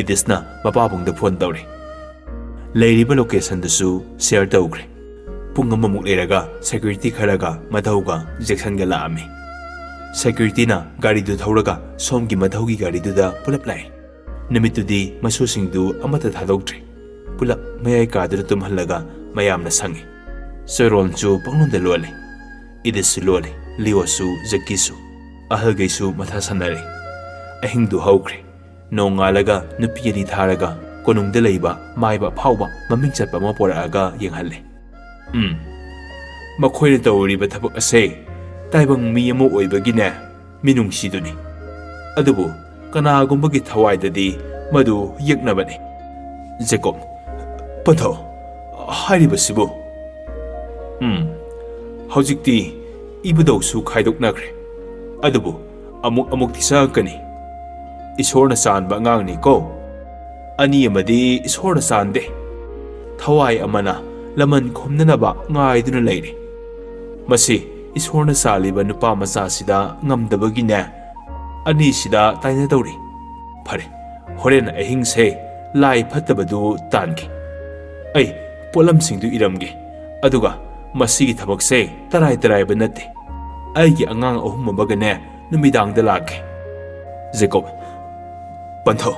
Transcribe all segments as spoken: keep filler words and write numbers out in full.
ꯏꯗꯤꯁꯅ ꯃꯄꯥꯕꯨꯡꯗ phone ꯇꯧꯔꯦ꯫ ꯂꯩꯔꯤꯕ ꯂꯣꯀꯦꯁꯟꯗꯨꯁꯨ ꯁꯤꯌꯔ ꯇꯧꯈ꯭ꯔꯦ꯫ ꯄꯨꯡ ꯑꯃꯃꯨꯛ ꯂꯩꯔꯒ ꯁꯦꯀ꯭ꯌꯨꯔꯤꯇꯤ ꯈꯔꯒ ꯃꯙꯧꯒ ꯖꯦꯛꯁꯟꯒ ꯂꯥꯛꯑꯝꯃꯤ꯫ ꯁꯦꯀ꯭ꯌꯨꯔꯤꯇꯤꯅ ꯒꯥꯔꯤꯗꯨ ꯊꯧꯔꯒ ꯁꯣꯝꯒꯤ ꯃꯙꯧꯒꯤ ꯒꯥꯔꯤꯗꯨꯗ ꯄꯨꯂꯞ ꯂꯥꯛꯑꯦ꯫ ꯅꯨꯃꯤꯠꯇꯨꯗꯤ ꯃꯁꯨꯁꯤꯡꯗꯨ ꯑꯃꯠꯇ ꯊꯥꯗꯣꯛꯇ꯭ꯔꯦ꯫ ꯄꯨꯂꯞ ꯃꯌꯥꯏ ꯀꯥꯗꯨꯗ ꯇꯨꯝꯍꯜꯂꯒ ꯃꯌꯥꯝꯅ ꯁꯪꯉꯤ꯫ ꯆꯣꯏꯔꯣꯟꯁꯨ ꯄꯪꯂꯣꯟꯗ ꯂꯣꯜꯂꯤ꯫ ꯏꯗꯤꯁꯁꯨ ꯂꯣꯜꯂꯤ꯫ ꯂꯤꯑꯣꯁꯨ, ꯖꯦꯛꯀꯤꯁꯨ꯫ ꯑꯍꯜꯈꯩꯁꯨ ꯃꯊꯥ ꯁꯥꯟꯅꯔꯦ꯫ ꯑꯍꯤꯡꯗꯨ ꯍꯧꯈ꯭ꯔꯦ꯫ ꯅꯣꯡꯉꯥꯜꯂꯒ ꯅꯨꯄꯤ ꯑꯅꯤ ꯊꯥꯔꯒ ꯀꯣꯅꯨꯡꯗ ꯂꯩꯕ ꯃꯥꯏꯕ ꯑꯐꯥꯎꯕ ꯃꯃꯤꯡ ꯆꯠꯄ ꯑꯃ ꯄꯣꯔꯛꯑꯒ ꯌꯦꯡꯍꯜꯂꯦ꯫ ꯎꯝ, ꯃꯈꯣꯏꯅ ꯇꯧꯔꯤꯕ ꯊꯕꯛ ꯑꯁꯦ ꯇꯥꯏꯕꯪ ꯃꯤ ꯑꯃ ꯑꯣꯏꯕꯒꯤꯅꯦ, ꯃꯤꯅꯨꯡꯁꯤꯗꯨꯅꯤ꯫ ꯑꯗꯨꯕꯨ ꯀꯅꯥꯒꯨꯝꯕꯒꯤ ꯊꯋꯥꯏꯗꯗꯤ ꯃꯗꯨ ꯌꯦꯛꯅꯕꯅꯤ꯫ ꯖꯦꯀꯣꯕ, ꯄꯟꯊꯧ, ꯍꯥꯏꯔꯤꯕꯁꯤꯕꯨ? ꯎꯝ, ꯍꯧꯖꯤꯛꯇꯤ ꯏꯕꯨꯙꯧꯁꯨ ꯈꯥꯏꯗꯣꯛꯅꯈ꯭ꯔꯦ꯫ ꯑꯗꯨꯕꯨ ꯑꯃꯨꯛ ꯑꯃꯨꯛꯇꯤ ꯆꯪꯉꯛꯀꯅꯤ꯫ ꯏꯁꯣꯔꯅ ꯆꯥꯟꯕ ꯑꯉꯥꯡꯅꯤꯀꯣ꯫ ꯑꯅꯤ ꯑꯃꯗꯤ ꯏꯁꯣꯔꯅ ꯆꯥꯟꯗꯦ꯫ ꯊꯋꯥꯏ ꯑꯃꯅ ꯂꯃꯟ ꯈꯣꯝꯅꯅꯕ ꯉꯥꯏꯗꯨꯅ ꯂꯩꯔꯤ꯫ ꯃꯁꯤ ꯏꯁꯣꯔꯅ ꯆꯥꯜꯂꯤꯕ ꯅꯨꯄꯥ ꯃꯆꯥꯁꯤꯗ ꯉꯝꯗꯕꯒꯤꯅꯦ, ꯑꯅꯤꯁꯤꯗ ꯇꯥꯏꯅꯗꯧꯔꯤ꯫ ꯐꯔꯦ, ꯍꯣꯔꯦꯟ ꯑꯍꯤꯡꯁꯦ ꯂꯥꯏ ꯐꯠꯇꯕꯗꯨ ꯇꯥꯟꯒꯦ꯫ ꯑꯩ ꯄꯣꯠꯂꯝꯁꯤꯡꯗꯨ ꯏꯔꯝꯒꯦ꯫ ꯑꯗꯨꯒ ꯃꯁꯤꯒꯤ ꯊꯕꯛꯁꯦ ꯇꯔꯥꯏ ꯇꯔꯥꯏꯕ ꯅꯠꯇꯦ꯫ ꯑꯩꯒꯤ ꯑꯉꯥꯡ ꯑꯍꯨꯝ ꯑꯃꯒꯅꯦ ꯅꯨꯃꯤꯗꯥꯡꯗ ꯂꯥꯛꯀꯦ꯫ ꯖꯦꯀꯣꯕ, ꯄꯟꯊꯧ,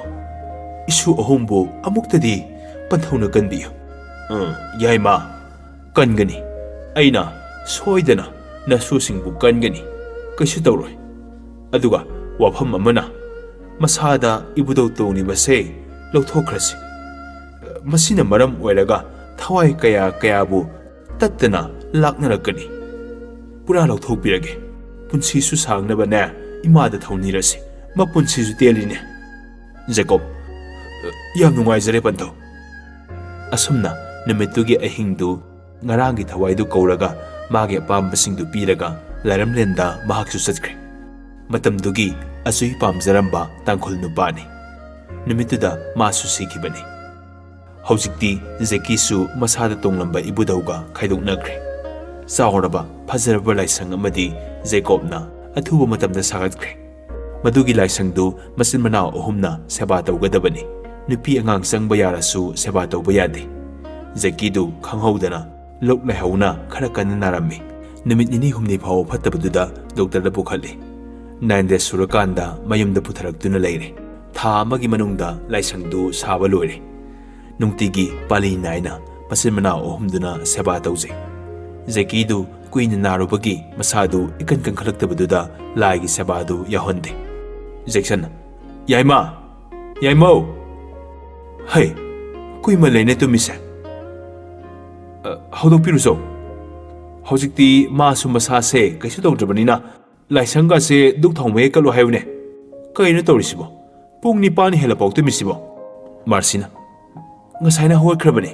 ꯏꯁꯨ ꯑꯍꯨꯝꯕꯨ ꯑꯃꯨꯛꯇꯗꯤ ꯄꯟꯊꯧꯅ ꯀꯟꯕꯤꯌꯨ꯫ ꯑ, ꯌꯥꯏꯃ, ꯀꯟꯒꯅꯤ꯫ ꯑꯩꯅ ꯁꯣꯏꯗꯅ ꯅꯁꯨꯁꯤꯡꯕꯨ ꯀꯟꯒꯅꯤ꯫ ꯀꯩꯁꯨ ꯇꯧꯔꯣꯏ꯫ ꯑꯗꯨꯒ ꯋꯥꯐꯝ ꯑꯃꯅ, ꯃꯁꯥꯗ ꯏꯕꯨꯙꯧ ꯇꯣꯡꯂꯤꯕꯁꯦ ꯂꯧꯊꯣꯛꯈ꯭ꯔꯁꯤ꯫ ꯃꯁꯤꯅ ꯃꯔꯝ ꯑꯣꯏꯔꯒ ꯊꯋꯥꯏ ꯀꯌꯥ ꯀꯌꯥꯕꯨ ꯇꯠꯇꯅ ꯂꯥꯛꯅꯔꯛꯀꯅꯤ꯫ ꯄꯨꯔꯥ ꯂꯧꯊꯣꯛꯄꯤꯔꯒꯦ꯫ ꯄꯨꯟꯁꯤꯁꯨ ꯁꯥꯡꯅꯕꯅꯦ ꯏꯃꯥꯗ ꯊꯧꯅꯤꯔꯁꯤ꯫ ꯃꯄꯨꯟꯁꯤꯁꯨ ꯇꯦꯜꯂꯤꯅꯦ꯫ ꯖꯦꯀꯣꯕ, ꯌꯥꯝ ꯅꯨꯡꯉꯥꯏꯖꯔꯦ ꯄꯟꯊꯧ꯫ ꯑꯁꯨꯝꯅ ꯅꯨꯃꯤꯠꯇꯨꯒꯤ ꯑꯍꯤꯡꯗꯨ ꯉꯔꯥꯡꯒꯤ ꯊꯋꯥꯏꯗꯨ ꯀꯧꯔꯒ ꯃꯥꯒꯤ ꯑꯄꯥꯝꯕꯁꯤꯡꯗꯨ ꯄꯤꯔꯒ ꯂꯥꯏꯔꯝꯂꯦꯟꯗ ꯃꯍꯥꯛꯁꯨ ꯆꯠꯈ꯭ꯔꯦ꯫ ꯃꯇꯝꯗꯨꯒꯤ ꯑꯆꯨꯏ ꯄꯥꯝꯖꯔꯝꯕ ꯇꯥꯡꯈꯨꯜ ꯅꯨꯄꯥꯅꯤ꯫ ꯅꯨꯃꯤꯠꯇꯨꯗ ꯃꯥꯁꯨ ꯁꯤꯈꯤꯕꯅꯤ꯫ ꯍꯧꯖꯤꯛꯇꯤ ꯖꯦꯀꯤꯁꯨ ꯃꯁꯥꯗ ꯇꯣꯡꯂꯝꯕ ꯏꯕꯨꯙꯧꯒ ꯈꯥꯏꯗꯣꯛꯅꯈ꯭ꯔꯦ꯫ ꯆꯥꯎꯔꯕ ꯐꯖꯔꯕ ꯂꯥꯏꯁꯪ ꯑꯃꯗꯤ ꯖꯦꯀꯣꯕꯅ ꯑꯊꯨꯕ ꯃꯇꯝꯗ ꯁꯥꯒꯠꯈ꯭ꯔꯦ꯫ ꯃꯗꯨꯒꯤ ꯂꯥꯏꯁꯪꯗꯨ ꯃꯆꯤꯟ ꯃꯅꯥꯎ ꯑꯍꯨꯝꯅ ꯁꯦꯕꯥ ꯇꯧꯒꯗꯕꯅꯤ꯫ ꯅꯨꯄꯤ ꯑꯉꯥꯡ ꯆꯪꯕ ꯌꯥꯔꯁꯨ ꯁꯦꯕꯥ ꯇꯧꯕ ꯌꯥꯗꯦ꯫ ꯖꯦꯀꯤꯗꯨ ꯈꯪꯍꯧꯗꯅ ꯂꯣꯛ ꯂꯥꯏꯍꯧꯅ ꯈꯔ ꯀꯟꯅ ꯅꯥꯔꯝꯃꯤ꯫ ꯅꯨꯃꯤꯠ ꯅꯤꯅꯤ ꯍꯨꯝꯅꯤ ꯐꯥꯎꯕ ꯐꯠꯇꯕꯗꯨꯗ ꯗꯣꯛꯇꯔꯗ ꯄꯨꯈꯠꯂꯤ꯫ ꯅꯥꯏꯟ ꯗꯦꯖ ꯁꯨꯔꯀꯥꯟꯗ ꯃꯌꯨꯝꯗ ꯄꯨꯊꯔꯛꯇꯨꯅ ꯂꯩꯔꯦ꯫ ꯊꯥ ꯑꯃꯒꯤ ꯃꯅꯨꯡꯗ ꯂꯥꯏꯁꯪꯗꯨ ꯁꯥꯕ ꯂꯣꯏꯔꯦ꯫ ꯅꯨꯡꯇꯤꯒꯤ ꯄꯥꯂꯤ ꯅꯥꯏꯅ ꯃꯆꯤꯟ ꯃꯅꯥꯎ ꯑꯍꯨꯝꯗꯨꯅ ꯁꯦꯕꯥ ꯇꯧꯖꯩ꯫ ꯖꯦꯀꯤꯗꯨ ꯀꯨꯏꯅ ꯅꯥꯔꯨꯕꯒꯤ ꯃꯁꯥꯗꯨ ꯏꯀꯟ ꯀꯟꯈꯠꯂꯛꯇꯕꯗꯨꯗ ꯂꯥꯏꯒꯤ ꯁꯦꯕꯥꯗꯨ ꯌꯥꯎꯍꯟꯗꯦ꯫ ꯖꯦꯛꯁꯟ, "ꯌꯥꯏꯃ! ꯌꯥꯏꯃꯧ! ꯍꯩ, ꯀꯨꯏꯃꯜꯂꯦꯅꯦ ꯇꯨꯝꯃꯤꯁꯦ꯫ ꯑ, ꯍꯧꯗꯣꯛꯄꯤꯔꯨꯆꯣ꯫ ꯍꯧꯖꯤꯛꯇꯤ ꯃꯥꯁꯨ ꯃꯁꯥꯁꯦ ꯀꯩꯁꯨ ꯇꯧꯗ꯭ꯔꯕꯅꯤꯅ ꯂꯥꯏꯁꯪꯒꯁꯦ ꯙꯨꯛ ꯊꯥꯎꯃꯩ ꯀꯠꯂꯣ ꯍꯥꯏꯌꯨꯅꯦ꯫ ꯀꯩꯅꯣ ꯇꯧꯔꯤꯁꯤꯕꯣ? ꯄꯨꯡ ꯅꯤꯄꯥꯟ ꯍꯦꯜꯂꯐꯥꯎ ꯇꯨꯝꯃꯤꯁꯤꯕꯣ?" ꯃꯥꯔꯁꯤꯅ, "ꯉꯁꯥꯏꯅ ꯍꯧꯒꯠꯈ꯭ꯔꯕꯅꯦ꯫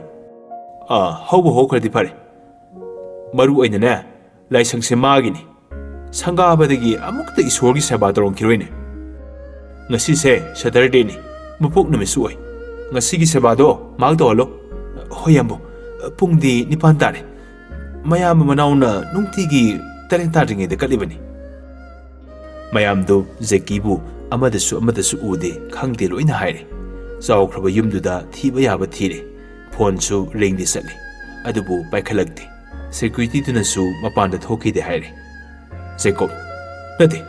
ꯑꯥ, ꯍꯧꯕ ꯍꯧꯈ꯭ꯔꯗꯤ ꯐꯔꯦ꯫ ꯃꯔꯨ ꯑꯣꯏꯅꯅꯦ, ꯂꯥꯏꯁꯪꯁꯦ ꯃꯥꯒꯤꯅꯤ꯫ ꯁꯪꯒꯥꯕꯗꯒꯤ ꯑꯃꯨꯛꯇ ꯏꯁꯣꯔꯒꯤ ꯁꯦꯕꯥ ꯇꯧꯔꯝꯈꯤꯔꯣꯏꯅꯦ꯫ ꯉꯁꯤꯁꯦ ꯁꯦꯇꯔꯗꯦꯅꯤ, ꯃꯄꯣꯛ ꯅꯨꯃꯤꯠꯁꯨ ꯑꯣꯏ꯫ ꯉꯁꯤꯒꯤ ꯁꯦꯕꯥꯗꯣ ꯃꯍꯥꯛ ꯇꯧꯍꯜꯂꯣ꯫" "ꯍꯣꯏ, ꯌꯥꯝꯕꯨ꯫ ꯄꯨꯡꯗꯤ ꯅꯤꯄꯥꯟ ꯇꯥꯔꯦ꯫ ꯃꯌꯥꯝꯕ ꯃꯅꯥꯎꯅ ꯅꯨꯡꯇꯤꯒꯤ ꯇꯔꯦꯠ ꯇꯥꯗ꯭ꯔꯤꯉꯩꯗ ꯀꯠꯂꯤꯕꯅꯤ꯫" ꯃꯌꯥꯝꯗꯨ ꯖꯦꯀꯤꯕꯨ ꯑꯃꯗꯁꯨ ꯑꯃꯗꯁꯨ ꯎꯗꯦ, ꯈꯪꯗꯦ ꯂꯣꯏꯅ ꯍꯥꯏꯔꯦ꯫ ꯆꯥꯎꯈ꯭ꯔꯕ ꯌꯨꯝꯗꯨꯗ ꯊꯤꯕ ꯌꯥꯕ ꯊꯤꯔꯦ꯫ ꯐꯣꯟꯁꯨ ꯔꯤꯡꯗꯤ ꯆꯠꯂꯤ, ꯑꯗꯨꯕꯨ ꯄꯥꯏꯈꯠꯂꯛꯇꯦ꯫ ꯁꯦꯀ꯭ꯌꯨꯔꯤꯇꯤꯗꯨꯅꯁꯨ ꯃꯄꯥꯟꯗ ꯊꯣꯛꯈꯤꯗꯦ ꯍꯥꯏꯔꯦ꯫ ꯖꯦꯀꯣꯕ, "ꯅꯠꯇꯦ,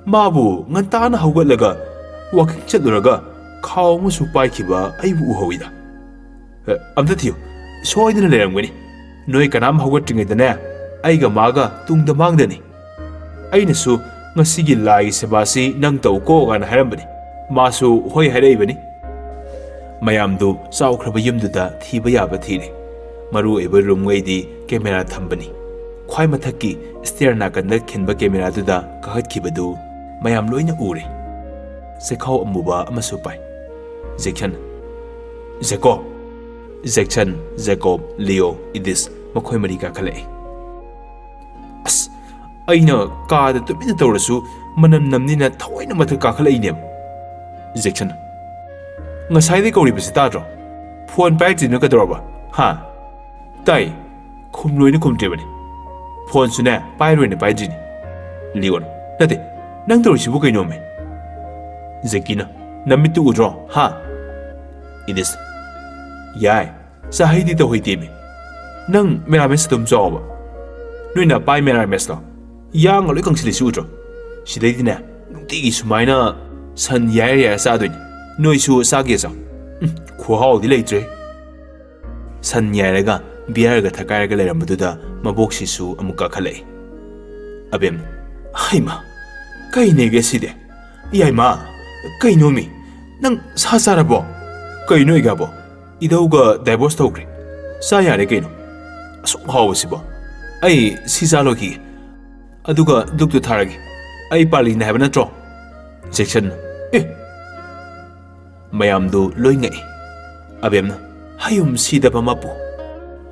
ꯃꯥꯕꯨ ꯉꯟꯇꯥꯅ ꯍꯧꯒꯠꯂꯒ ꯋꯥꯀꯤꯡ ꯆꯠꯂꯨꯔꯒ ꯈꯥꯎ ꯑꯃꯁꯨ ꯄꯥꯏꯈꯤꯕ ꯑꯩꯕꯨ ꯎꯍꯧꯏꯗ꯫ ꯑꯦ, ꯑꯝꯇ ꯊꯤꯌꯨ, ꯁꯣꯏꯗꯅ ꯂꯩꯔꯝꯒꯅꯤ꯫ ꯅꯣꯏ ꯀꯅꯥꯝ ꯍꯧꯒꯠꯇ꯭ꯔꯤꯉꯩꯗꯅꯦ, ꯑꯩꯒ ꯃꯥꯒ ꯇꯨꯡꯗ ꯃꯥꯡꯗꯅꯤ꯫ ꯑꯩꯅꯁꯨ ꯉꯁꯤꯒꯤ ꯂꯥꯏꯒꯤ ꯁꯦꯕꯥꯁꯤ ꯅꯪ ꯇꯧꯀꯣ" ꯀꯥꯏꯅ ꯍꯥꯏꯔꯝꯕꯅꯤ꯫ ꯃꯥꯁꯨ ꯍꯣꯏ ꯍꯥꯏꯔꯛꯏꯕꯅꯤ꯫ ꯃꯌꯥꯝꯗꯨ ꯆꯥꯎꯈ꯭ꯔꯕ ꯌꯨꯝꯗꯨꯗ ꯊꯤꯕ ꯌꯥꯕ ꯊꯤꯔꯦ꯫ ꯃꯔꯨ ꯑꯣꯏꯕ ꯔꯨꯝꯉꯩꯗꯤ ꯀꯦꯃꯦꯔꯥ ꯊꯝꯕꯅꯤ꯫ ꯈ꯭ꯋꯥꯏ ꯃꯊꯛꯀꯤ ꯁ꯭ꯇꯦꯌꯔ ꯅꯥꯀꯟꯗ ꯈꯤꯟꯕ ꯀꯦꯃꯦꯔꯥꯗꯨꯗ ꯀꯥꯈꯠꯈꯤꯕꯗꯨ ꯃꯌꯥꯝ ꯂꯣꯏꯅ ꯎꯔꯦ꯫ ꯆꯦꯈꯥꯎ ꯑꯃꯨꯕ ꯑꯃꯁꯨ ꯄꯥꯏ꯫ ꯖꯦꯛꯁꯟ, "ꯖꯦꯀꯣ!" ꯖꯦꯛꯁꯟ, ꯖꯦꯀꯣꯕ, ꯂꯤꯑꯣ, ꯏꯗꯤꯁ, ꯃꯈꯣꯏ ꯃꯔꯤ ꯀꯥꯈꯠꯂꯛꯏ꯫ "ꯑꯁ, ꯑꯩꯅ ꯀꯥꯗ ꯇꯨꯃꯤꯟꯅ ꯇꯧꯔꯁꯨ ꯃꯅꯝ ꯅꯝꯅꯤꯅ ꯊꯑꯣꯏꯅ ꯃꯊꯛ ꯀꯥꯈꯠꯂꯛꯏꯅꯦꯕ꯫" ꯖꯦꯛꯁꯟ, "ꯉꯁꯥꯏꯗꯩ ꯀꯧꯔꯤꯕꯁꯤ ꯇꯥꯗ꯭ꯔꯣ? ꯐꯣꯟ ꯄꯥꯏꯔꯛꯇ꯭ꯔꯤꯗꯨꯅ ꯀꯩꯗꯧꯔꯕ? ꯍꯥ?" "ꯇꯥꯏ, ꯈꯨꯝꯂꯣꯏꯅ ꯈꯨꯝꯗ꯭ꯔꯤꯕꯅꯤ꯫" ꯐꯣꯟꯁꯨꯅꯦ ꯄꯥꯏꯔꯣꯏꯅ ꯄꯥꯏꯗ꯭ꯔꯤꯅꯤ꯫ ꯂꯤꯌꯣꯟ, ꯅꯠꯇꯦ, ꯅꯪ ꯇꯧꯔꯤꯁꯤꯕꯨ ꯀꯩꯅꯣꯃꯦ? ꯖꯦꯀꯤꯅ, ꯅꯃꯤꯠꯇꯨ ꯎꯗ꯭ꯔꯣ? ꯍꯥ? ꯏꯗꯤꯁ, ꯌꯥꯏ, ꯆꯥꯍꯩꯗꯤ ꯇꯧꯍꯩꯗꯦꯃꯤ꯫ ꯅꯪ ꯃꯦꯔꯥꯃꯦꯁ ꯑꯗꯨꯝ ꯆꯥꯎꯕ? ꯅꯣꯏꯅ ꯄꯥꯏ ꯃꯦꯔꯥꯃꯦꯁꯇꯣ ꯌꯥꯡꯒ ꯂꯣꯏ ꯀꯪꯁꯤꯜꯂꯤꯁꯤ ꯎꯗ꯭ꯔꯣ? ꯁꯤꯗꯩꯗꯤꯅꯦ ꯅꯨꯡꯇꯤꯒꯤ ꯁꯨꯃꯥꯏꯅ ꯁꯟ ꯌꯥꯏꯔ ꯌꯥꯏꯔ ꯆꯥꯗꯣꯏꯅꯤ꯫ ꯅꯣꯏꯁꯨ ꯆꯥꯒꯦ ꯆꯥꯎ꯫ ꯎꯝ, ꯈꯨꯍꯥꯎꯗꯤ ꯂꯩꯇ꯭ꯔꯦ꯫ ꯁꯟ ꯌꯥꯏꯔꯒ ꯕꯤꯌꯔꯒ ꯊꯛꯀꯥꯏꯔꯒ ꯂꯩꯔꯝꯕꯗꯨꯗ ꯃꯕꯣꯛꯁꯤꯁꯨ ꯑꯃꯨꯛ ꯀꯥꯈꯠꯂꯛꯏ꯫ ꯑꯕꯦꯝ, ꯍꯩꯃ, ꯀꯩꯅꯦꯒꯦ ꯁꯤꯗꯤ? ꯌꯥꯏꯃ, ꯀꯩꯅꯣꯃꯤ? ꯅꯪ ꯁꯥ ꯆꯥꯔꯕꯣ? ꯀꯩꯅꯣ ꯏꯒꯥꯕꯣ? ꯏꯙꯧꯒ ꯗꯥꯏꯚꯣꯔꯁ ꯇꯧꯈ꯭ꯔꯦ꯫ ꯆꯥ ꯌꯥꯔꯦ ꯀꯩꯅꯣ꯫ ꯑꯁꯨꯛ ꯍꯥꯎꯕꯁꯤꯕꯣ꯫ ꯑꯩ ꯁꯤ ꯆꯥ ꯂꯣꯏꯈꯤꯒꯦ꯫ ꯑꯗꯨꯒ ꯗꯨꯛꯇꯨ ꯊꯥꯔꯒꯦ꯫ ꯑꯩ ꯄꯥꯂꯤꯅꯦ ꯍꯥꯏꯕ ꯅꯠꯇ꯭ꯔꯣ? ꯖꯦꯛꯁꯟ, ꯑꯦ! ꯃꯌꯥꯝꯗꯨ ꯂꯣꯏ ꯉꯛꯏ꯫ ꯑꯕꯦꯝꯅ, "ꯍꯌꯨꯝ ꯁꯤꯗꯕ ꯃꯄꯨ꯫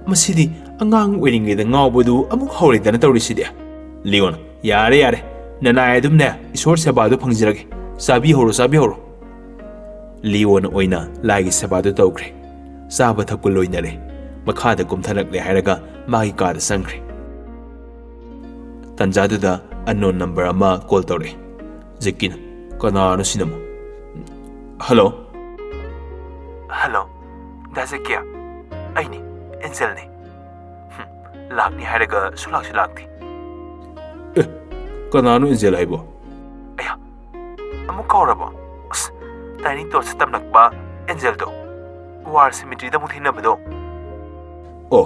ꯃꯁꯤꯗꯤ ꯑꯉꯥꯡ ꯑꯣꯏꯔꯤꯉꯩꯗ ꯉꯥꯎꯕꯗꯨ ꯑꯃꯨꯛ ꯍꯧꯔꯦꯗꯅ ꯇꯧꯔꯤꯁꯤꯗꯤ"꯫ ꯂꯤꯌꯣꯟ, "ꯌꯥꯔꯦ, ꯌꯥꯔꯦ꯫ ꯅꯅꯥꯏ ꯑꯗꯨꯝꯅꯦ ꯏꯁꯣꯔ ꯁꯦꯕꯥꯗꯨ ꯐꯪꯖꯔꯒꯦ꯫ ꯆꯥꯕꯤꯍꯧꯔꯣ, ꯆꯥꯕꯤꯍꯧꯔꯣ"꯫ ꯂꯤꯌꯣꯟ ꯑꯣꯏꯅ ꯂꯥꯏꯒꯤ ꯁꯦꯕꯥꯗꯨ ꯇꯧꯈ꯭ꯔꯦ꯫ ꯆꯥꯕ ꯊꯛꯄ ꯂꯣꯏꯅꯔꯦ꯫ ꯃꯈꯥꯗ ꯀꯨꯝꯊꯔꯛꯂꯦ ꯍꯥꯏꯔꯒ ꯃꯥꯒꯤ ꯀꯥꯗ ꯆꯪꯈ꯭ꯔꯦ꯫ ꯇꯟꯖꯥꯗꯨꯗ unknown number ꯑꯃ ꯀꯣꯜ ꯇꯧꯔꯛꯑꯦ꯫ ꯖꯦꯛꯀꯤꯅ, "ꯀꯅꯥꯅꯣ ꯁꯤꯅꯃꯣ?" "ꯍꯜꯂꯣ"꯫ "ꯍꯜꯂꯣ, ꯗꯥ ꯖꯦꯛꯀꯤ, ꯑꯩꯅꯤ, ꯑꯦꯟꯖꯦꯜꯅꯤ꯫ ꯍꯨꯝ, ꯂꯥꯛꯅꯤ ꯍꯥꯏꯔꯒ ꯁꯨꯂꯥꯛꯁꯨ ꯂꯥꯛꯇꯦ"꯫ "ꯑꯦ, ꯀꯅꯥꯅꯣ ꯑꯦꯟꯖꯦꯜ ꯍꯥꯏꯕꯣ?" "ꯑꯌꯥ, ꯑꯃꯨꯛ ꯀꯥꯎꯔꯕꯣ? ꯑꯁ, ꯇꯥꯏꯅꯤ ꯇꯣꯠꯁ ꯇꯝꯂꯛꯄ ꯑꯦꯟꯖꯦꯜꯗꯣ, ꯋꯥꯔ ꯁꯤꯃꯤꯇ꯭ꯔꯤꯗ ꯑꯃꯨꯛ ꯊꯦꯡꯅꯕꯗꯣ"꯫ "ꯑꯣ,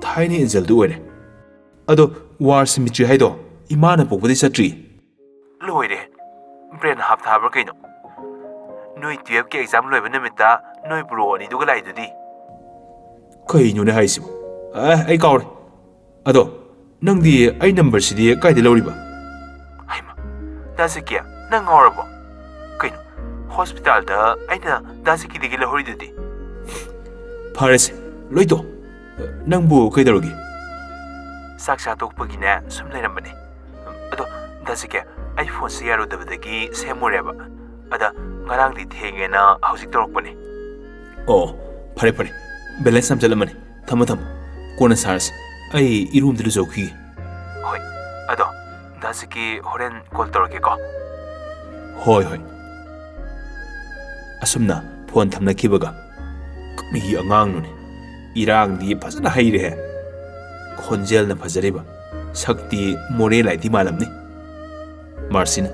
ꯊꯥꯏꯅ ꯑꯦꯟꯖꯦꯜꯗꯨ ꯑꯣꯏꯔꯦ꯫ ꯑꯗꯣ ꯋꯥꯔ ꯁꯤꯃꯤꯇ꯭ꯔꯤ ꯍꯥꯏꯗꯣ ꯏꯃꯥꯅ ꯄꯣꯛꯄꯗꯤ ꯆꯠꯇ꯭ꯔꯤ"꯫ "ꯂꯣꯏꯔꯦ, ꯕ꯭ꯔꯦꯟ ꯍꯥꯞ ꯊꯥꯕ꯭ꯔꯥ ꯀꯩꯅꯣ? ꯅꯣꯏ ꯇꯨꯌꯦꯜꯐꯀꯤ ꯑꯦꯛꯖꯥꯝ ꯂꯣꯏꯕ ꯅꯨꯃꯤꯠꯇ ꯅꯣꯏ ꯕ꯭ꯔꯣ ꯑꯅꯤꯗꯨꯒ ꯂꯥꯛꯏꯗꯨꯗꯤ"꯫ "ꯀꯩꯅꯣꯅꯦ ꯍꯥꯏꯁꯤꯕꯣ? ꯑꯦ, ꯑꯩ ꯀꯥꯎꯔꯦ꯫ ꯑꯗꯣ ꯅꯪꯗꯤ ꯑꯩ ꯅꯝꯕꯔꯁꯤꯗꯤ ꯀꯥꯏꯗ ꯂꯧꯔꯤꯕ?" "ꯍꯩꯃꯥ, ꯗꯥ ꯖꯦꯛꯀꯤ, ꯅꯪ ꯉꯥꯎꯔꯕꯣ? ꯀꯩꯅꯣ, ꯍꯣꯁꯄꯤꯇꯥꯜꯗ ꯑꯩꯅ ꯗꯥ ꯖꯦꯛꯀꯤꯗꯒꯤ ꯂꯧꯍꯧꯔꯤꯗꯨꯗꯤ"꯫ "ꯐꯔꯦꯁꯦ, ꯂꯣꯏ ꯇꯣꯛ꯫ ꯅꯪꯕꯨ ꯀꯩꯗꯧꯔꯒꯦ?" "ꯆꯥꯛ ꯆꯥ ꯇꯣꯛꯄꯒꯤꯅꯦ ꯁꯨꯝ ꯂꯩꯔꯝꯕꯅꯦ꯫ ꯑꯗꯣ ꯗꯥ ꯖꯦꯛꯀꯤ, ꯑꯩ ꯐꯣꯟꯁꯦ ꯌꯥꯔꯨꯗꯕꯗꯒꯤ ꯁꯦꯝꯃꯨꯔꯦꯕ꯫ ꯑꯗ ꯉꯔꯥꯡꯗꯤ ꯊꯦꯡꯉꯦꯅ ꯍꯧꯖꯤꯛ ꯇꯧꯔꯛꯄꯅꯦ"꯫ "ꯑꯣ, ꯐꯔꯦ ꯐꯔꯦ, ꯕꯦꯂꯦꯟꯁ ꯌꯥꯝ ꯆꯠꯂꯝꯃꯅꯤ꯫ ꯊꯝꯃꯣ ꯊꯝꯃꯣ, ꯀꯣꯟꯅ ꯁꯥꯔꯁꯤ꯫ ꯑꯩ ꯏꯔꯨ ꯑꯝꯇ ꯂꯨꯖꯧꯈꯤꯒꯦ"꯫ ꯍꯣꯏ, ꯑꯗꯣ ꯗꯥ ꯖꯦꯀꯤ, ꯍꯣꯔꯦꯟ ꯀꯣꯜ ꯇꯧꯔꯛꯀꯦꯀꯣ꯫ ꯍꯣꯏ, ꯍꯣꯏ꯫ ꯑꯁꯨꯝꯅ ꯐꯣꯟ ꯊꯝꯅꯈꯤꯕꯒ, "ꯀꯔꯤ ꯑꯉꯥꯡꯅꯣꯅꯦ? ꯏꯔꯥꯡꯗꯤ ꯐꯖꯅ ꯍꯩꯔꯦꯍꯦ꯫ ꯈꯣꯟꯖꯦꯜꯅ ꯐꯖꯔꯤꯕ, ꯁꯛꯇꯤ ꯃꯣꯔꯦ ꯂꯥꯏꯇꯤ ꯃꯥꯜꯂꯝꯅꯤ꯫" ꯃꯥꯔꯁꯤꯅ,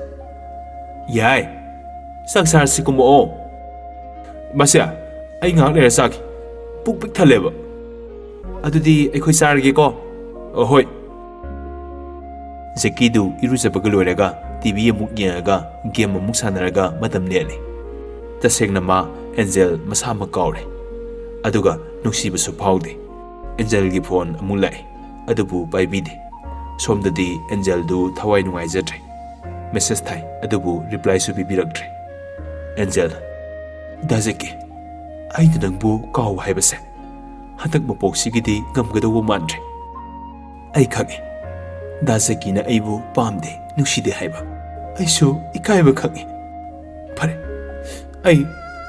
"ꯌꯥꯏ, ꯆꯥꯛ ꯆꯥꯔꯁꯤ, ꯀꯨꯝꯃꯛꯑꯣ꯫" "ꯃꯁꯦ, ꯑꯩ ꯉꯥꯏꯍꯥꯛ ꯂꯩꯔ ꯆꯥꯒꯦ, ꯄꯨꯛ ꯄꯤꯛ ꯊꯜꯂꯦꯕ꯫" "ꯑꯗꯨꯗꯤ ꯑꯩꯈꯣꯏ ꯆꯥꯔꯒꯦꯀꯣ꯫" "ꯑ, ꯍꯣꯏ꯫" ꯖꯦꯀꯤꯗꯨ ꯏꯔꯨꯖꯕꯒ ꯂꯣꯏꯔꯒ ꯇꯤ ꯚꯤ ꯑꯃꯨꯛ ꯌꯦꯡꯉꯒ ꯒꯦꯝ ꯑꯃꯨꯛ ꯁꯥꯟꯅꯔꯒ ꯃꯇꯝ ꯂꯦꯜꯂꯤ꯫ ꯇꯁꯦꯡꯅ ꯃꯥ ꯑꯦꯟꯖꯦꯜ ꯃꯁꯥꯃꯛ ꯀꯥꯎꯔꯦ꯫ ꯑꯗꯨꯒ ꯅꯨꯡꯁꯤꯕꯁꯨ ꯐꯥꯎꯗꯦ꯫ ꯑꯦꯟꯖꯦꯜꯒꯤ ꯐꯣꯟ ꯑꯃꯨꯛ ꯂꯥꯛꯏ, ꯑꯗꯨꯕꯨ ꯄꯥꯏꯕꯤꯗꯦ꯫ ꯁꯣꯝꯗꯗꯤ ꯑꯦꯟꯖꯦꯜꯗꯨ ꯊꯋꯥꯏ ꯅꯨꯡꯉꯥꯏꯖꯗ꯭ꯔꯦ꯫ ꯃꯦꯁꯦꯖ ꯊꯥꯏ, ꯑꯗꯨꯕꯨ ꯔꯤꯄ꯭ꯂꯥꯏꯁꯨ ꯄꯤꯕꯤꯔꯛꯇ꯭ꯔꯦ꯫ ꯑꯦꯟꯖꯦꯜ, "ꯗꯥ ꯖꯦꯀꯤ, ꯑꯩꯅ ꯅꯪꯕꯨ ꯀꯥꯎꯕ ꯍꯥꯏꯕꯁꯦ ꯍꯟꯗꯛ ꯃꯄꯣꯛꯁꯤꯒꯤꯗꯤ ꯉꯝꯒꯗꯧꯕ ꯃꯥꯟꯗ꯭ꯔꯦ꯫ ꯑꯩ ꯈꯪꯉꯤ, ꯗꯥ ꯖꯦꯀꯤꯅ ꯑꯩꯕꯨ ꯄꯥꯝꯗꯦ, ꯅꯨꯡꯁꯤꯗꯦ ꯍꯥꯏꯕ꯫ ꯑꯩꯁꯨ ꯏꯀꯥꯏꯕ ꯈꯪꯉꯤ꯫ ꯐꯔꯦ, ꯑꯩ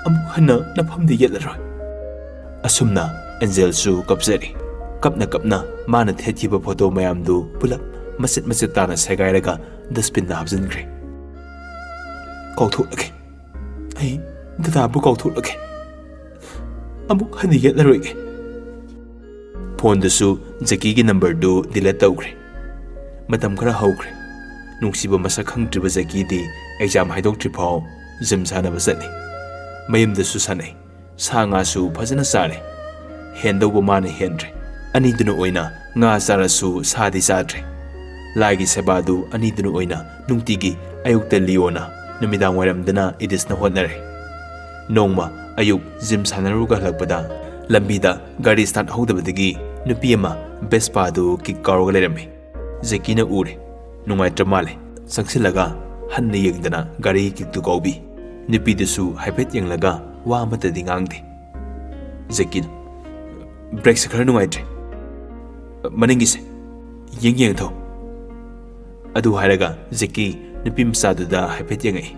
ꯑꯃꯨꯛ ꯍꯟꯅ ꯅꯐꯝꯗ ꯌꯦꯠꯂꯔꯣꯏ꯫" ꯑꯁꯨꯝꯅ ꯑꯦꯟꯖꯦꯜꯁꯨ ꯀꯞꯆꯔꯤ꯫ ꯀꯞꯅ ꯀꯞꯅ ꯃꯥꯅ ꯊꯦꯠꯈꯤꯕ ꯐꯣꯇꯣ ꯃꯌꯥꯝꯗꯨ ꯄꯨꯂꯞ ꯃꯆꯦꯠ ꯃꯆꯦꯠ ꯇꯥꯅ ꯁꯦꯒꯥꯏꯔꯒ ꯗꯁꯕꯤꯟꯗ ꯍꯥꯞꯆꯤꯟꯈ꯭ꯔꯦ꯫ "ꯀꯥꯎꯊꯣꯛꯂꯒꯦ꯫ ꯑꯩ ꯗꯗꯥꯕꯨ ꯀꯥꯎꯊꯣꯛꯂꯒꯦ꯫ ꯑꯃꯨꯛ ꯍꯟꯅ ꯌꯦꯠꯂꯔꯣꯏꯒꯦ꯫" ꯐꯣꯟꯗꯨꯁꯨ ꯖꯦꯀꯤꯒꯤ ꯅꯝꯕꯔꯗꯨ ꯗꯤꯂꯦꯠ ꯇꯧꯈ꯭ꯔꯦ꯫ ꯃꯇꯝ ꯈꯔ ꯍꯧꯈ꯭ꯔꯦ꯫ ꯅꯨꯡꯁꯤꯕ ꯃꯁꯛ ꯈꯪꯗ꯭ꯔꯤꯕ ꯖꯦꯀꯤꯗꯤ ꯑꯦꯛꯖꯥꯝ ꯍꯥꯏꯗꯣꯛꯇ꯭ꯔꯤꯐꯥꯎ ꯖꯤꯝ ꯁꯥꯟꯅꯕ ꯆꯠꯂꯤ꯫ ꯃꯌꯨꯝꯗꯁꯨ ꯁꯥꯟꯅꯩ꯫ ꯁꯥ ꯉꯥꯁꯨ ꯐꯖꯅ ꯆꯥꯔꯦ꯫ ꯍꯦꯟꯗꯧꯕ ꯃꯥꯅ ꯍꯦꯟꯗ꯭ꯔꯦ꯫ ꯑꯅꯤꯗꯨꯅ ꯑꯣꯏꯅ ꯉꯥ ꯆꯥꯔꯁꯨ ꯁꯥꯗꯤ ꯆꯥꯗ꯭ꯔꯦ꯫ ꯂꯥꯏꯒꯤ ꯁꯦꯕꯥꯗꯨ ꯑꯅꯤꯗꯨꯅ ꯑꯣꯏꯅ ꯅꯨꯡꯇꯤꯒꯤ ꯑꯌꯨꯛꯇ ꯂꯤꯑꯣꯅ, ꯅꯨꯃꯤꯗꯥꯡ ꯋꯥꯏꯔꯝꯗꯅ ꯏꯗꯤꯁꯅ ꯍꯣꯠꯅꯔꯦ꯫ ꯅꯣꯡꯃ ꯑꯌꯨꯛ ꯖꯤꯝ ꯁꯥꯟꯅꯔꯨꯔꯒ ꯍꯜꯂꯛꯄꯗ ꯂꯝꯕꯤꯗ ꯒꯥꯔꯤ ꯁ꯭ꯇꯥꯔꯠ ꯍꯧꯗꯕꯗꯒꯤ ꯅꯨꯄꯤ ꯑꯃ ꯚꯦꯁꯄꯥꯗꯨ ꯀꯤꯛ ꯀꯥꯎꯔꯒ ꯂꯩꯔꯝꯃꯤ꯫ ꯖꯦꯀꯤꯅ ꯎꯔꯦ꯫ ꯅꯨꯡꯉꯥꯏꯇ꯭ꯔ ꯃꯥꯜꯂꯦ꯫ ꯆꯪꯁꯤꯜꯂꯒ ꯍꯟꯅ ꯌꯦꯡꯗꯅ ꯒꯥꯔꯤ ꯀꯤꯛꯇꯨ ꯀꯥꯎꯕꯤ꯫ ꯅꯨꯄꯤꯗꯨꯁꯨ ꯍꯥꯏꯐꯦꯠ ꯌꯦꯡꯂꯒ ꯋꯥ ꯑꯃꯠꯇꯗꯤ ꯉꯥꯡꯗꯦ꯫ ꯖꯦꯀꯤꯅ, "ꯕ꯭ꯔꯦꯛꯁꯦ ꯈꯔ ꯅꯨꯡꯉꯥꯏꯇ꯭ꯔꯦ꯫ ꯃꯅꯤꯡꯒꯤꯁꯦ ꯌꯦꯡ ꯌꯦꯡ ꯊꯧ꯫" ꯑꯗꯨ ꯍꯥꯏꯔꯒ ꯖꯦꯀꯤ ꯅꯨꯄꯤ ꯃꯆꯥꯗꯨꯗ ꯍꯥꯏꯐꯦꯠ ꯌꯦꯡꯉꯛꯏ꯫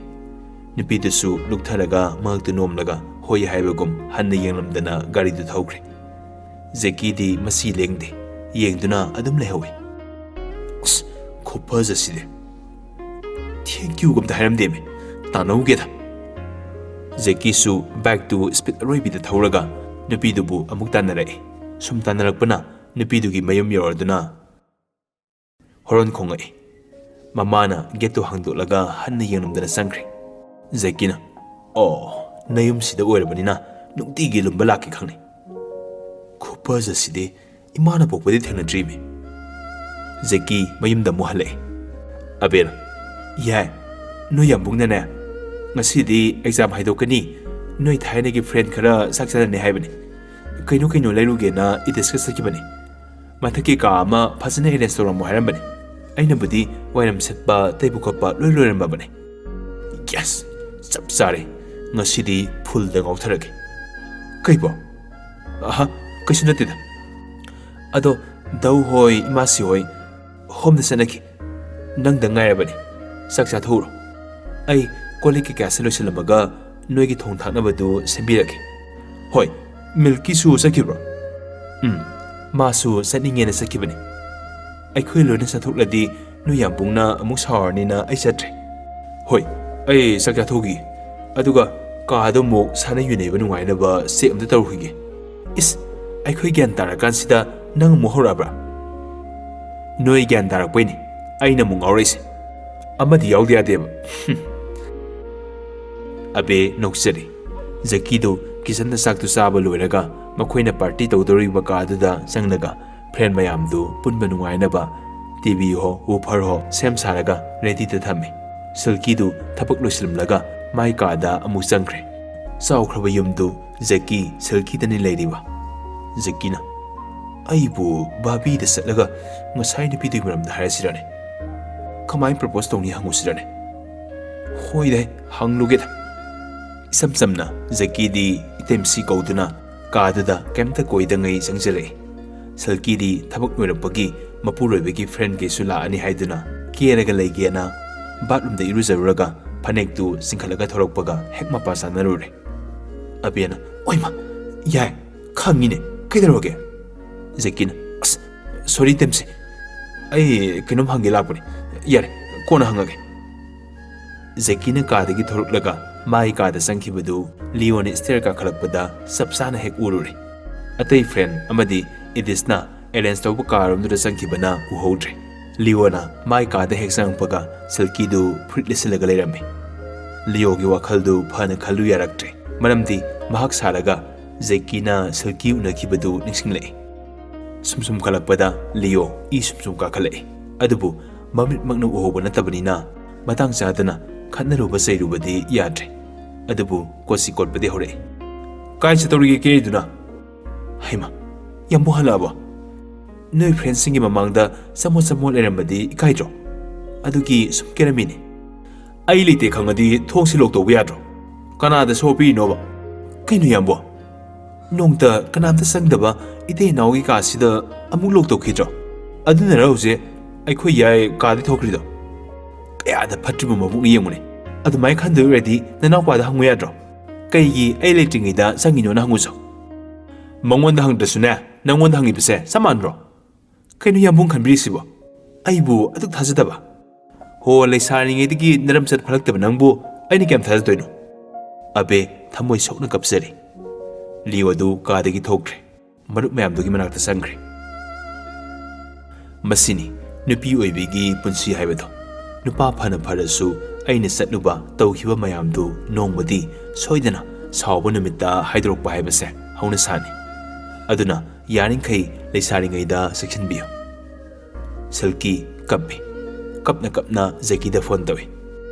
ꯅꯨꯄꯤꯗꯨꯁꯨ ꯂꯨꯛꯊꯔꯒ ꯃꯉꯛꯇꯨ ꯅꯣꯝꯂꯒ ꯍꯣꯏ ꯍꯥꯏꯕꯒꯨꯝ ꯍꯟꯅ ꯌꯦꯡꯂꯝꯗꯅ ꯒꯥꯔꯤꯗꯨ ꯊꯧꯈ꯭ꯔꯦ꯫ ꯖꯦꯀꯤꯗꯤ ꯃꯁꯤ ꯂꯦꯡꯗꯦ, ꯌꯦꯡꯗꯨꯅ ꯑꯗꯨꯝ ꯂꯩꯍꯧꯏ꯫ ꯈꯨꯐꯖꯁꯤꯗꯤ꯫ "Thank you" ꯒ ꯑꯝꯇ ꯍꯥꯏꯔꯝꯗꯦꯃꯤ꯫ "ꯇꯥꯟꯅꯧꯒꯦꯗ"꯫ ꯖꯦꯀꯤꯁꯨ ꯕꯥꯏꯛꯇꯨ ꯁ꯭ꯄꯤꯗ ꯑꯔꯣꯏꯕꯤꯗ ꯊꯧꯔꯒ ꯅꯨꯄꯤꯗꯨꯕꯨ ꯑꯃꯨꯛ ꯇꯥꯟꯅꯔꯛꯏ꯫ ꯁꯨꯝ ꯇꯥꯟꯅꯔꯛꯄꯅ ꯅꯨꯄꯤꯗꯨꯒꯤ ꯃꯌꯨꯝ ꯌꯧꯔꯗꯨꯅ ꯍꯣꯔꯣꯟ ꯈꯣꯡꯉꯛꯏ꯫ ꯃꯃꯥꯅ ꯒꯦꯠꯇꯨ ꯍꯥꯡꯗꯣꯛꯂꯒ ꯍꯟꯅ ꯌꯦꯡꯂꯝꯗꯅ ꯆꯪꯈ꯭ꯔꯦ꯫ ꯖꯦꯀꯤꯅ, "ꯑꯣ, ꯅꯌꯨꯝꯁꯤꯗ ꯑꯣꯏꯔꯕꯅꯤꯅ ꯅꯨꯡꯇꯤꯒꯤ ꯂꯨꯝꯕ ꯂꯥꯛꯀꯦ ꯈꯪꯅꯤ꯫ ꯈꯨꯐꯖꯁꯤꯗꯤ, ꯏꯃꯥꯅ ꯄꯣꯛꯄꯗꯤ ꯊꯦꯡꯅꯗ꯭ꯔꯤꯃꯤ"꯫ ꯖꯦꯀꯤ ꯃꯌꯨꯝꯗ ꯑꯃꯨꯛ ꯍꯜꯂꯛꯏ꯫ ꯑꯕꯦꯅ, "ꯌꯥꯏ, ꯅꯣꯏ ꯌꯥꯝꯕꯨꯡꯅꯅꯦ, ꯉꯁꯤꯗꯤ ꯑꯦꯛꯖꯥꯝ ꯍꯥꯏꯗꯣꯛꯀꯅꯤ, ꯅꯣꯏ ꯊꯥꯏꯅꯒꯤ ꯐ꯭ꯔꯦꯟ ꯈꯔ ꯆꯥꯛ ꯆꯥꯅꯅꯤ ꯍꯥꯏꯕꯅꯤ꯫ ꯀꯩꯅꯣ ꯀꯩꯅꯣ ꯂꯩꯔꯨꯒꯦꯅ ꯏꯗꯤꯁꯀ ꯆꯠꯈꯤꯕꯅꯤ꯫ ꯃꯊꯛꯀꯤ ꯀꯥ ꯑꯃ ꯐꯖꯅ ꯑꯦꯔꯦꯟꯖ ꯇꯧꯔꯝꯃꯣ ꯍꯥꯏꯔꯝꯕꯅꯤ꯫ ꯑꯩꯅꯕꯨꯗꯤ ꯋꯥꯏꯔꯝ ꯁꯤꯠꯄ, ꯇꯩꯕ ꯈꯣꯠꯄ ꯂꯣꯏ ꯂꯣꯏꯔꯝꯃꯕꯅꯤ"꯫ "ꯌꯦꯁ! ꯆꯞ ꯆꯥꯔꯦ꯫ ꯉꯁꯤꯗꯤ ꯐꯨꯜꯗ ꯉꯥꯎꯊꯔꯒꯦ"꯫ "ꯀꯩꯕꯣ?" "ꯑꯍ, ꯀꯩꯁꯨ ꯅꯠꯇꯦꯗ꯫ ꯑꯗꯣ ꯗꯧ ꯍꯣꯏ, ꯏꯃꯥꯁꯤ ꯍꯣꯏ ꯍꯣꯝꯗ ꯆꯠꯅꯈꯤ꯫ ꯅꯪꯗ ꯉꯥꯏꯔꯕꯅꯤ꯫ ꯆꯥꯛ ꯆꯥꯊꯣꯛꯎꯔꯣ꯫ ꯑꯩ ꯀꯣꯜ ꯂꯤꯛ ꯀꯩꯀꯥꯁꯦ ꯂꯣꯏꯁꯤꯜꯂꯝꯃꯒ ꯅꯣꯏꯒꯤ ꯊꯣꯡ ꯊꯥꯛꯅꯕꯗꯨ ꯁꯦꯝꯕꯤꯔꯒꯦ꯫ ꯍꯣꯏ, ꯃꯤꯜꯀꯤꯁꯨ ꯆꯠꯈꯤꯕ꯭ꯔꯣ?" "ꯎꯝ, ꯃꯥꯁꯨ ꯆꯠꯅꯤꯡꯉꯦꯅ ꯆꯠꯈꯤꯕꯅꯤ꯫ ꯑꯩꯈꯣꯏ ꯂꯣꯏꯅ ꯆꯠꯊꯣꯛꯂꯗꯤ ꯅꯣꯏ ꯌꯥꯝꯕꯨꯡꯅ ꯑꯃꯨꯛ ꯁꯥꯎꯔꯅꯤꯅ ꯑꯩ ꯆꯠꯇ꯭ꯔꯦ꯫ ꯍꯣꯏ, ꯑꯩ ꯆꯥꯛ ꯆꯥꯊꯣꯛꯈꯤꯒꯦ꯫ ꯑꯗꯨꯒ ꯀꯥꯗꯣ ꯑꯃꯨꯛ ꯁꯥꯟꯅ ꯌꯨꯅꯩꯕ ꯅꯨꯡꯉꯥꯏꯅꯕ ꯆꯦꯛ ꯑꯝꯇ ꯇꯧꯔꯨꯈꯤꯒꯦ"꯫ "ꯏꯁ, ꯑꯩꯈꯣꯏ ꯒ꯭ꯌꯥꯟ ꯇꯥꯔꯀꯥꯟꯁꯤꯗ ꯅꯪ ꯑꯃꯨꯛ ꯍꯧꯔꯛꯑꯕ꯭ꯔꯥ?" "ꯅꯣꯏ ꯒ꯭ꯌꯥꯟ ꯇꯥꯔꯛꯄꯩꯅꯤ ꯑꯩꯅ ꯑꯃꯨꯛ ꯉꯥꯎꯔꯛꯏꯁꯦ꯫ ꯑꯃꯗꯤ ꯌꯥꯎꯗ ꯌꯥꯗꯦꯕ"꯫ ꯍꯨꯝ꯫ ꯑꯕꯦ ꯅꯣꯛꯆꯔꯤ꯫ ꯖꯦꯀꯤꯗꯨ ꯀꯤꯆꯟꯗ ꯆꯥꯛꯇꯨ ꯆꯥꯕ ꯂꯣꯏꯔꯒ ꯃꯈꯣꯏꯅ ꯄꯥꯔꯇꯤ ꯇꯧꯗꯧꯔꯤꯕ ꯀꯥꯗꯨꯗ ꯆꯪꯂꯒ ꯐ꯭ꯔꯦꯟ ꯃꯌꯥꯝꯗꯨ ꯄꯨꯟꯕ ꯅꯨꯡꯉꯥꯏꯅꯕ ꯇꯤ ꯚꯤ ꯍꯣ, ꯋꯨꯐꯔ ꯍꯣ ꯁꯦꯝ ꯁꯥꯔꯒ ꯔꯦꯗꯤꯗ ꯊꯝꯃꯤ꯫ ꯁꯤꯜꯀꯤꯗꯨ ꯊꯕꯛ ꯂꯣꯏꯁꯤꯜꯂꯝꯂꯒ ꯃꯥꯏ ꯀꯥꯗ ꯑꯃꯨꯛ ꯆꯪꯈ꯭ꯔꯦ꯫ ꯆꯥꯎꯈ꯭ꯔꯕ ꯌꯨꯝꯗꯨ ꯖꯦꯀꯤ, ꯁꯤꯜꯀꯤꯗꯅꯤ ꯂꯩꯔꯤꯕ꯫ ꯖꯦꯀꯤꯅ, "ꯑꯩꯕꯨ ꯕꯥꯕꯤꯗ ꯆꯠꯂꯒ ꯉꯁꯥꯏ ꯅꯨꯄꯤꯗꯨꯒꯤ ꯃꯔꯝꯗ ꯍꯥꯏꯔꯁꯤꯔꯅꯦ? ꯀꯃꯥꯏꯅ ꯄ꯭ꯔꯄꯣꯁ ꯇꯧꯅꯤ ꯍꯪꯉꯨꯁꯤꯔꯅꯦ?" "ꯍꯣꯏꯗ, ꯍꯪꯂꯨꯒꯦꯗ"꯫ ꯏꯁꯝ ꯆꯝꯅ ꯖꯦꯀꯤꯗꯤ ꯏꯇꯩꯃꯁꯤ ꯀꯧꯗꯨꯅ ꯀꯥꯗꯨꯗ ꯀꯩꯝꯇ ꯀꯣꯏꯗꯉꯩ ꯆꯪꯁꯤꯜꯂꯛꯏ꯫ ꯁꯤꯜꯀꯤꯗꯤ ꯊꯕꯛ ꯂꯣꯏꯔꯛꯄꯒꯤ ꯃꯄꯨꯔꯣꯏꯕꯒꯤ ꯐ꯭ꯔꯦꯟ ꯀꯩꯁꯨ ꯂꯥꯛꯑꯅꯤ ꯍꯥꯏꯗꯨꯅ ꯀꯦꯔꯒ ꯂꯩꯒꯦꯅ ꯕꯥꯠꯔꯨꯝꯗ ꯏꯔꯨꯖꯔꯨꯔꯒ ꯐꯅꯦꯛꯇꯨ ꯆꯤꯡꯈꯠꯂꯒ ꯊꯣꯔꯛꯄꯒ ꯍꯦꯛ ꯃꯄꯥ ꯆꯥꯅꯔꯨꯔꯦ꯫ ꯑꯕꯦꯅ, "ꯑꯣꯏꯃ, ꯌꯥꯏ, ꯈꯪꯉꯤꯅꯦ, ꯀꯩꯗꯧꯔꯒꯦ?" ꯖꯦꯀꯤꯅ, "ꯑꯁ, ꯁꯣꯔꯤ ꯇꯦꯝꯁꯦ, ꯑꯩ ꯀꯩꯅꯣꯝ ꯍꯪꯒꯦ ꯂꯥꯛꯄꯅꯤ꯫ ꯌꯥꯔꯦ, ꯀꯣꯟꯅ ꯍꯪꯉꯒꯦ꯫ ꯖꯦꯀꯤꯅ ꯀꯥꯗꯒꯤ ꯊꯣꯔꯛꯂꯒ ꯃꯥꯒꯤ ꯀꯥꯗ ꯆꯪꯈꯤꯕꯗꯨ ꯂꯤꯑꯣꯅ ꯁ꯭ꯇꯦꯌꯔ ꯀꯥꯈꯠꯂꯛꯄꯗ ꯆꯞ ꯆꯥꯅ ꯍꯦꯛ ꯎꯔꯨꯔꯦ꯫ ꯑꯇꯩ ꯐ꯭ꯔꯦꯟ ꯑꯃꯗꯤ ꯏꯗꯤꯁꯅ ꯑꯦꯔꯦꯟꯖ ꯇꯧꯕ ꯀꯥ ꯔꯨꯝꯗꯨꯗ ꯆꯪꯈꯤꯕꯅ ꯎꯍꯧꯗ꯭ꯔꯦ꯫ ꯂꯤꯑꯣꯅ ꯃꯥꯒꯤ ꯀꯥꯗ ꯍꯦꯛ ꯆꯪꯉꯛꯄꯒ ꯁꯤꯜꯀꯤꯗꯨ ꯐꯨꯔꯤꯠ ꯂꯤꯠꯁꯤꯜꯂꯒ ꯂꯩꯔꯝꯃꯤ꯫ ꯂꯤꯑꯣꯒꯤ ꯋꯥꯈꯜꯗꯨ ꯐꯅ ꯈꯜꯂꯨ ꯌꯥꯔꯛꯇ꯭ꯔꯦ, ꯃꯔꯝꯗꯤ ꯃꯍꯥꯛ ꯁꯥꯔꯒ ꯖꯦꯀꯤꯅ ꯁꯤꯜꯀꯤ ꯎꯅꯈꯤꯕꯗꯨ ꯅꯤꯡꯁꯤꯡꯂꯛꯏ꯫ ꯁꯨꯝ ꯁꯨꯝ ꯈꯜꯂꯛꯄꯗ ꯂꯤꯑꯣ ꯏ ꯁꯨꯝ ꯁꯨꯝ ꯀꯥꯈꯠꯂꯛꯏ꯫ ꯑꯗꯨꯕꯨ ꯃꯃꯤꯠꯃꯛꯅ ꯎꯍꯧꯕ ꯅꯠꯇꯕꯅꯤꯅ ꯃꯇꯥꯡ ꯆꯥꯗꯅ ꯈꯠꯅꯔꯨꯕ ꯆꯩꯔꯨꯕꯗꯤ ꯌꯥꯗ꯭ꯔꯦ꯫ ꯑꯗꯨꯕꯨ ꯀꯣꯠꯁꯤ ꯀꯣꯠꯄꯗꯤ ꯍꯧꯔꯛꯏ꯫ "ꯀꯥꯏ ꯆꯠꯇꯧꯔꯤꯒꯦ ꯀꯦꯔꯤꯗꯨꯅ?" "ꯍꯩꯃ, ꯌꯥꯝꯕꯨ ꯍꯜꯂꯛꯑꯕꯣ? ꯅꯣꯏ ꯐ꯭ꯔꯦꯟꯁꯤꯡꯒꯤ ꯃꯃꯥꯡꯗ ꯆꯃꯣꯠ ꯆꯃꯣꯠ ꯂꯩꯔꯝꯕꯗꯤ ꯏꯀꯥꯏꯗ꯭ꯔꯣ? ꯑꯗꯨꯒꯤ ꯁꯨꯝ ꯀꯦꯔꯝꯃꯤꯅꯤ꯫ ꯑꯩ ꯂꯩꯇꯦ ꯈꯪꯉꯗꯤ ꯊꯣꯡꯁꯤ ꯂꯣꯛ ꯇꯧꯕ ꯌꯥꯗ꯭ꯔꯣ? ꯀꯅꯥꯗ ꯁꯣ ꯄꯤꯔꯤꯅꯣꯕ?" "ꯀꯩꯅꯣ ꯌꯥꯝꯕꯣ? ꯅꯣꯡꯇ ꯀꯅꯥꯝꯇ ꯆꯪꯗꯕ ꯏꯇꯩ ꯏꯅꯥꯎꯒꯤ ꯀꯥꯁꯤꯗ ꯑꯃꯨꯛ ꯂꯣꯛ ꯇꯧꯈꯤꯗ꯭ꯔꯣ? ꯑꯗꯨꯅꯔ ꯍꯧꯖꯤꯛ ꯑꯩꯈꯣꯏ ꯌꯥꯏ ꯀꯥꯗꯤ ꯊꯣꯛꯈ꯭ꯔꯤꯗꯣ? ꯀꯌꯥꯗ ꯐꯠꯇ꯭ꯔꯤꯕ ꯃꯕꯨꯛꯅꯤ ꯌꯦꯡꯉꯨꯅꯦ꯫ ꯑꯗꯨꯃꯥꯏꯅ ꯈꯟꯗꯣꯏ ꯑꯣꯏꯔꯗꯤ ꯅꯅꯥꯎꯄꯥꯗ ꯍꯪꯉꯨ ꯌꯥꯗ꯭ꯔꯣ? ꯀꯩꯒꯤ ꯑꯩ ꯂꯩꯇ꯭ꯔꯤꯉꯩꯗ ꯆꯪꯉꯤꯅꯣꯅ ꯍꯪꯉꯨꯁꯣ꯫ ꯃꯉꯣꯟꯗ ꯍꯪꯗ꯭ꯔꯁꯨꯅꯦ, ꯅꯪꯉꯣꯟꯗ ꯍꯪꯉꯤꯕꯁꯦ ꯆꯞ ꯃꯥꯟꯅꯗ꯭ꯔꯣ? ꯀꯩꯅꯣ ꯌꯥꯝꯕꯨꯡ ꯈꯟꯕꯤꯔꯤꯁꯤꯕꯣ? ꯑꯩꯕꯨ ꯑꯗꯨꯛ ꯊꯥꯖꯗꯕ? ꯍꯣ, ꯂꯩꯁꯥꯔꯤꯉꯩꯗꯒꯤ ꯅꯔꯝꯆꯠ ꯐꯠꯂꯛꯇꯕ ꯅꯪꯕꯨ ꯑꯩꯅ ꯀꯌꯥꯝ ꯊꯥꯖꯗꯣꯏꯅꯣ?" ꯑꯕꯦ ꯊꯃꯣꯏ ꯁꯣꯛꯅ ꯀꯞꯆꯔꯤ꯫ ꯂꯤꯑꯣ ꯑꯗꯨ ꯀꯥꯗꯒꯤ ꯊꯣꯛꯈ꯭ꯔꯦ꯫ ꯃꯔꯨꯞ ꯃꯌꯥꯝꯗꯨꯒꯤ ꯃꯅꯥꯛꯇ ꯆꯪꯈ꯭ꯔꯦ꯫ "ꯃꯁꯤꯅꯤ ꯅꯨꯄꯤ ꯑꯣꯏꯕꯤꯒꯤ ꯄꯨꯟꯁꯤ ꯍꯥꯏꯕꯗꯣ꯫ ꯅꯨꯄꯥ ꯐꯅ ꯐꯔꯁꯨ ꯑꯩꯅ ꯆꯠꯂꯨꯕ, ꯇꯧꯈꯤꯕ ꯃꯌꯥꯝꯗꯨ ꯅꯣꯡꯃꯗꯤ ꯁꯣꯏꯗꯅ ꯁꯥꯎꯕ ꯅꯨꯃꯤꯠꯇ ꯍꯥꯏꯗꯣꯔꯛꯄ ꯍꯥꯏꯕꯁꯦ ꯍꯧꯅꯁꯥꯅꯤ꯫ ꯑꯗꯨꯅ ꯌꯥꯔꯤꯈꯩ ꯂꯩꯁꯥꯔꯤꯉꯩꯗ ꯆꯦꯛꯁꯤꯟꯕꯤꯌꯨ꯫" ꯁꯤꯜꯀꯤ ꯀꯞꯄꯤ꯫ ꯀꯞꯅ ꯀꯞꯅ ꯖꯦꯀꯤꯗ ꯐꯣꯟ ꯇꯧꯏ꯫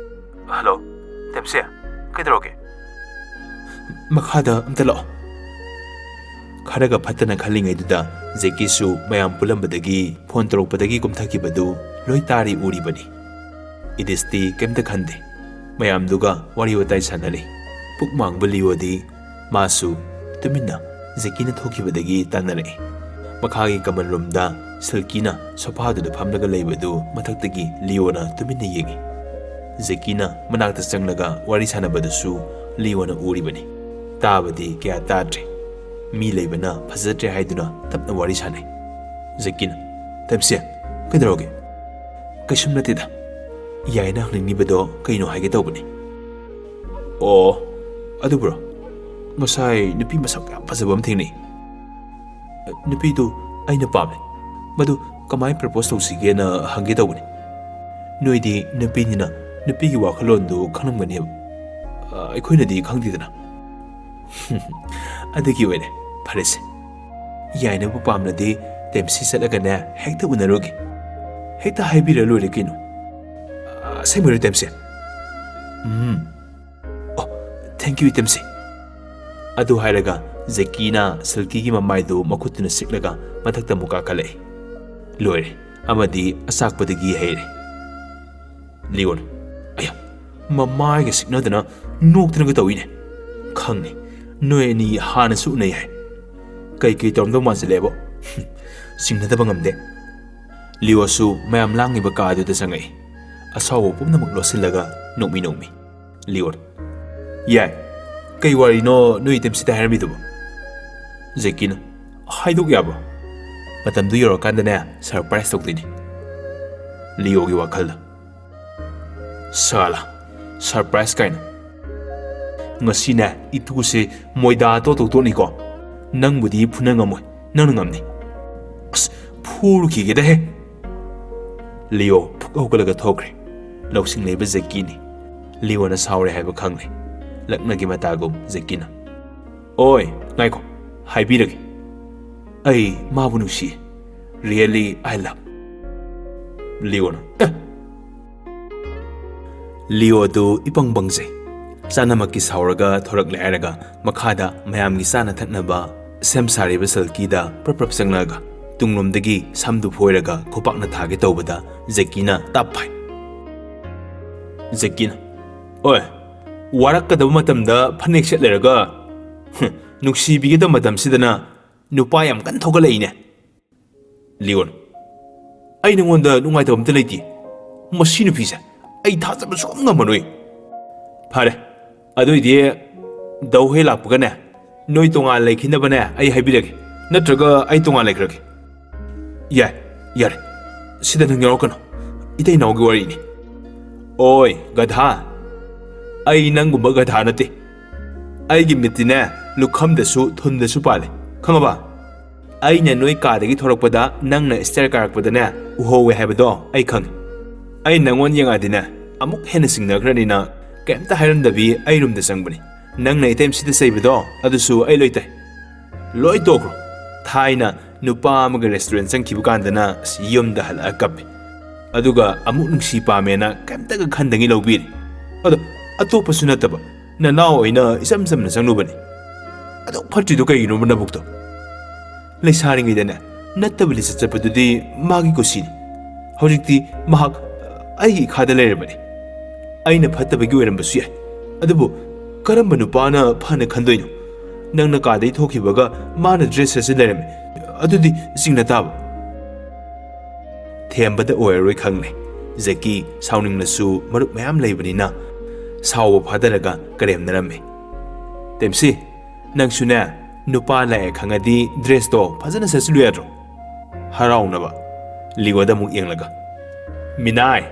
"ꯍꯜꯂꯣ, ꯇꯦꯝꯁꯦ, ꯀꯩꯗꯧꯔꯒꯦ?" "ꯃꯈꯥꯗ ꯑꯝꯇ ꯂꯥꯛꯑꯣ꯫" ꯈꯔꯒ ꯐꯠꯇꯅ ꯈꯜꯂꯤꯉꯩꯗꯨꯗ ꯖꯦꯀꯤꯁꯨ ꯃꯌꯥꯝ ꯄꯨꯜꯂꯝꯕꯗꯒꯤ ꯐꯣꯟ ꯇꯧꯔꯛꯄꯗꯒꯤ ꯀꯨꯝꯊꯈꯤꯕꯗꯨ ꯂꯣꯏ ꯇꯥꯔꯤ ꯎꯔꯤꯕꯅꯤ꯫ ꯏꯗꯤꯁꯇꯤ ꯀꯩꯝꯇ ꯈꯟꯗꯦ꯫ ꯃꯌꯥꯝꯗꯨꯒ ꯋꯥꯔꯤ ꯋꯥꯇꯥꯏ ꯁꯥꯟꯅꯔꯤ꯫ ꯄꯨꯛ ꯃꯥꯡꯕ ꯂꯤꯑꯣꯗꯤ ꯃꯥꯁꯨ ꯇꯨꯃꯤꯟꯅ ꯖꯦꯀꯤꯅ ꯊꯣꯛꯈꯤꯕꯗꯒꯤ ꯇꯥꯟꯅꯔꯛꯏ꯫ ꯃꯈꯥꯒꯤ ꯀꯃꯟ ꯔꯨꯝꯗ ꯁꯤꯜꯀꯤꯅ ꯁꯣꯐꯥꯗꯨꯗ ꯐꯝꯂꯒ ꯂꯩꯕꯗꯨ ꯃꯊꯛꯇꯒꯤ ꯂꯤꯑꯣꯅ ꯇꯨꯃꯤꯟꯅ ꯌꯦꯡꯏ꯫ ꯖꯦꯀꯤꯅ ꯃꯅꯥꯛꯇ ꯆꯪꯂꯒ ꯋꯥꯔꯤ ꯁꯥꯟꯅꯕꯗꯨꯁꯨ ꯂꯤꯑꯣꯅ ꯎꯔꯤꯕꯅꯤ꯫ ꯇꯥꯕꯗꯤ ꯀꯌꯥ ꯇꯥꯗ꯭ꯔꯦ꯫ ꯃꯤ ꯂꯩꯕꯅ ꯐꯖꯗ꯭ꯔꯦ ꯍꯥꯏꯗꯨꯅ ꯇꯞꯅ ꯋꯥꯔꯤ ꯁꯥꯟꯅꯩ꯫ ꯖꯦꯀꯤꯅ, "ꯇꯦꯝꯁꯦ, ꯀꯩꯗꯧꯔꯒꯦ? ꯀꯩꯁꯨꯝ ꯅꯠꯇꯦꯗ꯫ ꯌꯥꯏꯅ ꯍꯪꯅꯤꯡꯂꯤꯕꯗꯣ ꯀꯩꯅꯣ ꯍꯥꯏꯒꯦ ꯇꯧꯕꯅꯤ꯫ ꯑꯣ, ꯑꯗꯨꯕꯨꯔꯣ? ꯉꯁꯥꯏ ꯅꯨꯄꯤ ꯃꯁꯛ ꯌꯥꯝ ꯐꯖꯕ ꯑꯃ ꯊꯦꯡꯅꯩ꯫ ꯅꯨꯄꯤꯗꯨ ꯑꯩꯅ ꯄꯥꯝꯃꯦ꯫ ꯃꯗꯨ ꯀꯃꯥꯏꯅ ꯄ꯭ꯔꯄꯣꯁ ꯇꯧꯁꯤꯒꯦꯅ ꯍꯪꯒꯦ ꯇꯧꯕꯅꯤ꯫ ꯅꯣꯏꯗꯤ ꯅꯨꯄꯤꯅꯤꯅ ꯅꯨꯄꯤꯒꯤ ꯋꯥꯈꯜꯂꯣꯟꯗꯨ ꯈꯪꯂꯝꯒꯅꯦꯕ꯫ ꯑ, ꯑꯩꯈꯣꯏꯅꯗꯤ ꯈꯪꯗꯦꯗꯅ꯫ ꯑꯗꯨꯒꯤ ꯑꯣꯏꯔꯦ꯫ ꯐꯔꯦꯁꯦ꯫ ꯌꯥꯏꯅꯕꯨ ꯄꯥꯝꯂꯗꯤ ꯇꯦꯝꯁꯤ ꯆꯠꯂꯒꯅꯦ ꯍꯦꯛꯇ ꯎꯅꯔꯨꯒꯦ꯫ ꯍꯦꯛꯇ ꯍꯥꯏꯕꯤꯔ ꯂꯣꯏꯔꯦ ꯀꯩꯅꯣ꯫ ꯑꯁꯦꯡꯕꯩꯔꯣ ꯇꯦꯝꯁꯤ? ꯎꯝ꯫ ꯑꯣ, thank you ꯏꯇꯦꯝꯁꯤ꯫ ꯑꯗꯨ ꯍꯥꯏꯔꯒ ꯖꯦꯀꯤꯅ ꯁꯤꯜꯀꯤꯒꯤ ꯃꯃꯥꯏꯗꯨ ꯃꯈꯨꯠꯇꯨꯅ ꯁꯤꯛꯂꯒ ꯃꯊꯛꯇ ꯑꯃꯨꯛ ꯀꯥꯈꯠꯂꯛꯏ꯫ ꯂꯣꯏꯔꯦ꯫ ꯑꯃꯗꯤ ꯑꯆꯥꯛꯄꯗꯒꯤ ꯍꯩꯔꯦ꯫ ꯂꯤꯑꯣꯟ꯫ ꯑꯌꯥ, ꯃꯃꯥꯏꯒ ꯁꯤꯛꯅꯗꯅ ꯅꯣꯛꯇꯅꯒ ꯇꯧꯏꯅꯦ꯫ ꯈꯪꯉꯦ, ꯅꯣꯏ ꯑꯅꯤ ꯍꯥꯟꯅꯁꯨ ꯎꯅꯩ ꯍꯥꯏ꯫ ꯀꯩꯀꯩ ꯇꯧꯔꯝꯗꯧ ꯃꯥꯟꯁꯤꯜꯂꯛꯑꯦꯕꯣ꯫ ꯆꯤꯡꯅꯗꯕ ꯉꯝꯗꯦ꯫ ꯂꯤꯑꯣꯁꯨ ꯃꯌꯥꯝ ꯂꯥꯡꯉꯤꯕ ꯀꯥꯗꯨꯗ ꯆꯪꯉꯛꯏ꯫ ꯑꯁꯥꯎꯕ ꯄꯨꯝꯅꯃꯛ ꯂꯣꯠꯁꯤꯜꯂꯒ ꯅꯣꯛꯃꯤ ꯅꯣꯛꯃꯤ꯫ ꯂꯤꯑꯣꯟ꯫ ꯌꯥꯏ꯫ ꯀꯩ ꯋꯥꯔꯤꯅꯣ ꯅꯣꯏ ꯏꯇꯦꯝꯁꯤꯗ ꯍꯥꯏꯔꯝꯃꯤꯗꯨꯕꯣ? ꯖꯦꯀꯤꯅ꯫ ꯍꯥꯏꯗꯣꯛ ꯌꯥꯕ꯭ꯔꯣ? ꯃꯇꯝꯗꯨ ꯌꯧꯔꯀꯥꯟꯗꯅꯦ ꯁꯔꯄ꯭ꯔꯥꯏꯁ ꯇꯧꯗꯣꯏꯅꯤ꯫ ꯂꯤꯑꯣꯒꯤ ꯋꯥꯈꯜꯗ꯫ ꯁꯥꯂꯥ, ꯁꯔꯄ꯭ꯔꯥꯏꯁ ꯀꯥꯏꯅ꯫ ꯉꯁꯤꯅꯦ ꯏꯇꯨꯁꯦ ꯃꯣꯏꯗꯥ ꯇꯣꯠꯇꯧ ꯇꯣꯠꯅꯤꯀꯣ꯫ ꯅꯪꯕꯨꯗꯤ ꯐꯨꯅ ꯉꯝꯃꯣꯏ, ꯅꯪꯅ ꯉꯝꯅꯤ꯫ ꯑꯁ, ꯐꯨꯔꯨꯈꯤꯒꯦꯗꯍꯦ꯫ ꯂꯤꯑꯣ ꯐꯨꯛ ꯍꯧꯒꯠꯂꯒ ꯊꯣꯛꯈ꯭ꯔꯦ꯫ ꯂꯧꯁꯤꯡ ꯂꯩꯕ ꯖꯦꯀꯤꯅꯤ꯫ ꯂꯤꯑꯣꯅ ꯁꯥꯎꯔꯦ ꯍꯥꯏꯕ ꯈꯪꯂꯦ꯫ ꯂꯛꯅꯒꯤ ꯃꯇꯥꯒꯨꯝ ꯖꯦꯀꯤꯅ꯫ ꯑꯣꯏ, ꯉꯥꯏꯈꯣ, ꯍꯥꯏꯕꯤꯔꯒꯦ꯫ ꯑꯩ ꯃꯥꯕꯨ ꯅꯨꯡꯁꯤ꯫ Really, I love. ꯂꯤꯑꯣꯅ꯫ ꯑꯦ! ꯂꯤꯑꯣꯗꯨ ꯏꯄꯪ ꯄꯪꯖꯩ꯫ ꯆꯥꯅꯃꯛꯀꯤ ꯁꯥꯎꯔꯒ ꯊꯣꯔꯛꯂꯦ ꯍꯥꯏꯔꯒ ꯃꯈꯥꯗ ꯃꯌꯥꯝꯒꯤ ꯆꯥꯅ ꯊꯛꯅꯕ ꯁꯦꯝ ꯁꯥꯔꯤꯕ ꯁꯜꯀꯤꯗ ꯄ꯭ꯔꯞ ꯄ꯭ꯔꯞ ꯆꯪꯂꯛꯑꯒ ꯇꯨꯡꯂꯣꯝꯗꯒꯤ ꯁꯝꯗꯨ ꯐꯣꯏꯔꯒ ꯈꯨꯄꯥꯛꯅ ꯊꯥꯒꯦ ꯇꯧꯕꯗ ꯖꯦꯀꯤꯅ ꯇꯞ ꯍꯥꯏ꯫ ꯖꯦꯀꯤꯅ, "ꯑꯣꯏ, ꯋꯥꯔꯛꯀꯗꯕ ꯃꯇꯝꯗ ꯐꯅꯦꯛ ꯁꯦꯠ ꯂꯩꯔꯒ, ꯍꯨꯝ, ꯅꯨꯡꯁꯤꯕꯤꯒꯗꯕ ꯃꯇꯝꯁꯤꯗꯅ ꯅꯨꯄꯥ ꯌꯥꯝ ꯀꯟꯅ ꯊꯣꯛꯒꯠꯂꯛꯏꯅꯦ꯫" ꯂꯤꯑꯣꯟ, "ꯑꯩ ꯅꯉꯣꯟꯗ ꯅꯨꯡꯉꯥꯏꯇꯕ ꯑꯝꯇ ꯂꯩꯇꯦ꯫ ꯃꯁꯤ ꯅꯨꯄꯤꯁꯦ ꯑꯩ ꯊꯥꯖꯕ ꯁꯨꯡꯉꯝ ꯉꯝꯃꯔꯣꯏ꯫ ꯐꯔꯦ, ꯑꯗꯨꯏꯗꯤ ꯗꯧꯍꯦ ꯂꯥꯛꯄꯒꯅꯦ, ꯅꯣꯏ ꯇꯣꯉꯥꯟ ꯂꯩꯈꯤꯅꯕꯅꯦ ꯑꯩ ꯍꯥꯏꯕꯤꯔꯒꯦ, ꯅꯠꯇ꯭ꯔꯒ ꯑꯩ ꯇꯣꯉꯥꯟ ꯂꯩꯈ꯭ꯔꯒꯦ꯫" "ꯌꯥꯏ, ꯌꯥꯔꯦ꯫ ꯁꯤꯗ ꯅꯪ ꯌꯥꯎꯔꯛꯀꯅꯨ꯫ ꯏꯇꯩ ꯏꯅꯥꯎꯒꯤ ꯋꯥꯔꯤꯅꯤ꯫ ꯑꯣꯏ ꯒꯙꯥ, ꯑꯩ ꯅꯪꯒꯨꯝꯕ ꯒꯙꯥ ꯅꯠꯇꯦ꯫ ꯑꯩꯒꯤ ꯃꯤꯠꯇꯤꯅꯦ ꯂꯨꯈꯝꯗꯁꯨ ꯊꯨꯟꯗꯁꯨ ꯄꯥꯜꯂꯤ, ꯈꯪꯉꯕ? ꯑꯩꯅ ꯅꯣꯏ ꯀꯥꯗꯒꯤ ꯊꯣꯔꯛꯄꯗ ꯅꯪꯅ ꯁ꯭ꯇꯦꯌꯔ ꯀꯥꯔꯛꯄꯗꯅꯦ ꯎꯍꯧꯋꯦ ꯍꯥꯏꯕꯗꯣ ꯑꯩ ꯈꯪꯉꯤ꯫ ꯑꯩ ꯅꯪꯉꯣꯟ ꯌꯦꯡꯉꯛꯑꯗꯤꯅꯦ ꯑꯃꯨꯛ ꯍꯦꯟꯅ ꯁꯤꯡꯅꯈ꯭ꯔꯅꯤꯅ ꯀꯩꯝꯇ ꯍꯥꯏꯔꯝꯗꯕꯤ ꯑꯩ ꯔꯨꯝꯗ ꯆꯪꯕꯅꯤ꯫ ꯅꯪꯅ ꯏꯇꯩ ꯁꯤꯗ ꯆꯩꯕꯗꯣ ꯑꯗꯨꯁꯨ ꯑꯩ ꯂꯣꯏ ꯇꯥꯏ꯫ ꯂꯣꯏ ꯇꯣꯛꯈ꯭ꯔꯣ꯫ ꯊꯥꯏꯅ ꯅꯨꯄꯥ ꯑꯃꯒ ꯔꯦꯁꯇꯨꯔꯦꯟ ꯆꯪꯈꯤꯕ ꯀꯥꯟꯗꯅ ꯑꯁ ꯌꯨꯝꯗ ꯍꯜꯂꯛꯑ ꯀꯞꯄꯤ꯫ ꯑꯗꯨꯒ ꯑꯃꯨꯛ ꯅꯨꯡꯁꯤ ꯄꯥꯝꯃꯦꯅ ꯀꯩꯝꯇꯒ ꯈꯟꯗꯉꯩ ꯂꯧꯕꯤꯔꯤ꯫ ꯑꯗꯣ ꯑꯇꯣꯞꯄꯁꯨ ꯅꯠꯇꯕ ꯅꯅꯥꯎ ꯑꯣꯏꯅ ꯏꯆꯝ ꯆꯝꯅ ꯆꯪꯂꯨꯕꯅꯤ꯫ ꯑꯗꯨꯛ ꯐꯠꯇ꯭ꯔꯤꯗꯣ ꯀꯩꯒꯤꯅꯣꯕ ꯅꯕꯨꯛꯇꯣ? ꯂꯩꯁꯥꯔꯤꯉꯩꯗꯅꯦ ꯅꯠꯇꯕ ꯂꯤꯆꯠ ꯆꯠꯄꯗꯨꯗꯤ ꯃꯥꯒꯤ ꯀꯨꯁꯤꯅꯤ꯫ ꯍꯧꯖꯤꯛꯇꯤ ꯃꯍꯥꯛ ꯑꯩꯒꯤ ꯏꯈꯥꯗ ꯂꯩꯔꯕꯅꯤ꯫ ꯑꯩꯅ ꯐꯠꯇꯕꯒꯤ ꯑꯣꯏꯔꯝꯕꯁꯨ ꯌꯥꯏ, ꯑꯗꯨꯕꯨ ꯀꯔꯝꯕ ꯅꯨꯄꯥꯅ ꯐꯅ ꯈꯟꯗꯣꯏꯅꯣ? ꯅꯪꯅ ꯀꯥꯗꯒꯤ ꯊꯣꯛꯈꯤꯕꯒ ꯃꯥꯅ ꯗ꯭ꯔꯦꯁ ꯁꯦꯠꯆ ꯂꯩꯔꯝꯃꯤ, ꯑꯗꯨꯗꯤ ꯆꯤꯡꯅ ꯇꯥꯕ꯫ ꯊꯦꯝꯕꯗ ꯑꯣꯏꯔꯔꯣꯏ ꯈꯪꯂꯦ꯫ ꯖꯦꯀꯤ ꯁꯥꯎꯅꯤꯡꯂꯁꯨ ꯃꯔꯨꯞ ꯃꯌꯥꯝ ꯂꯩꯕꯅꯤꯅ ꯁꯥꯎꯕ ꯐꯥꯗꯔꯒ ꯀꯔꯦꯝꯅꯔꯝꯃꯤ꯫ ꯇꯦꯝꯁꯤ, ꯅꯪꯁꯨꯅꯦ ꯅꯨꯄꯥ ꯂꯥꯛꯑꯦ ꯈꯪꯉꯗꯤ ꯗ꯭ꯔꯦꯁꯇꯣ ꯐꯖꯅ ꯁꯦꯠꯆꯜꯂꯨ ꯌꯥꯗ꯭ꯔꯣ? ꯍꯔꯥꯎꯅꯕ꯫ ꯂꯤꯌꯣꯗ ꯑꯃꯨꯛ ꯌꯦꯡꯂꯒ, ꯃꯤꯅꯥꯏ,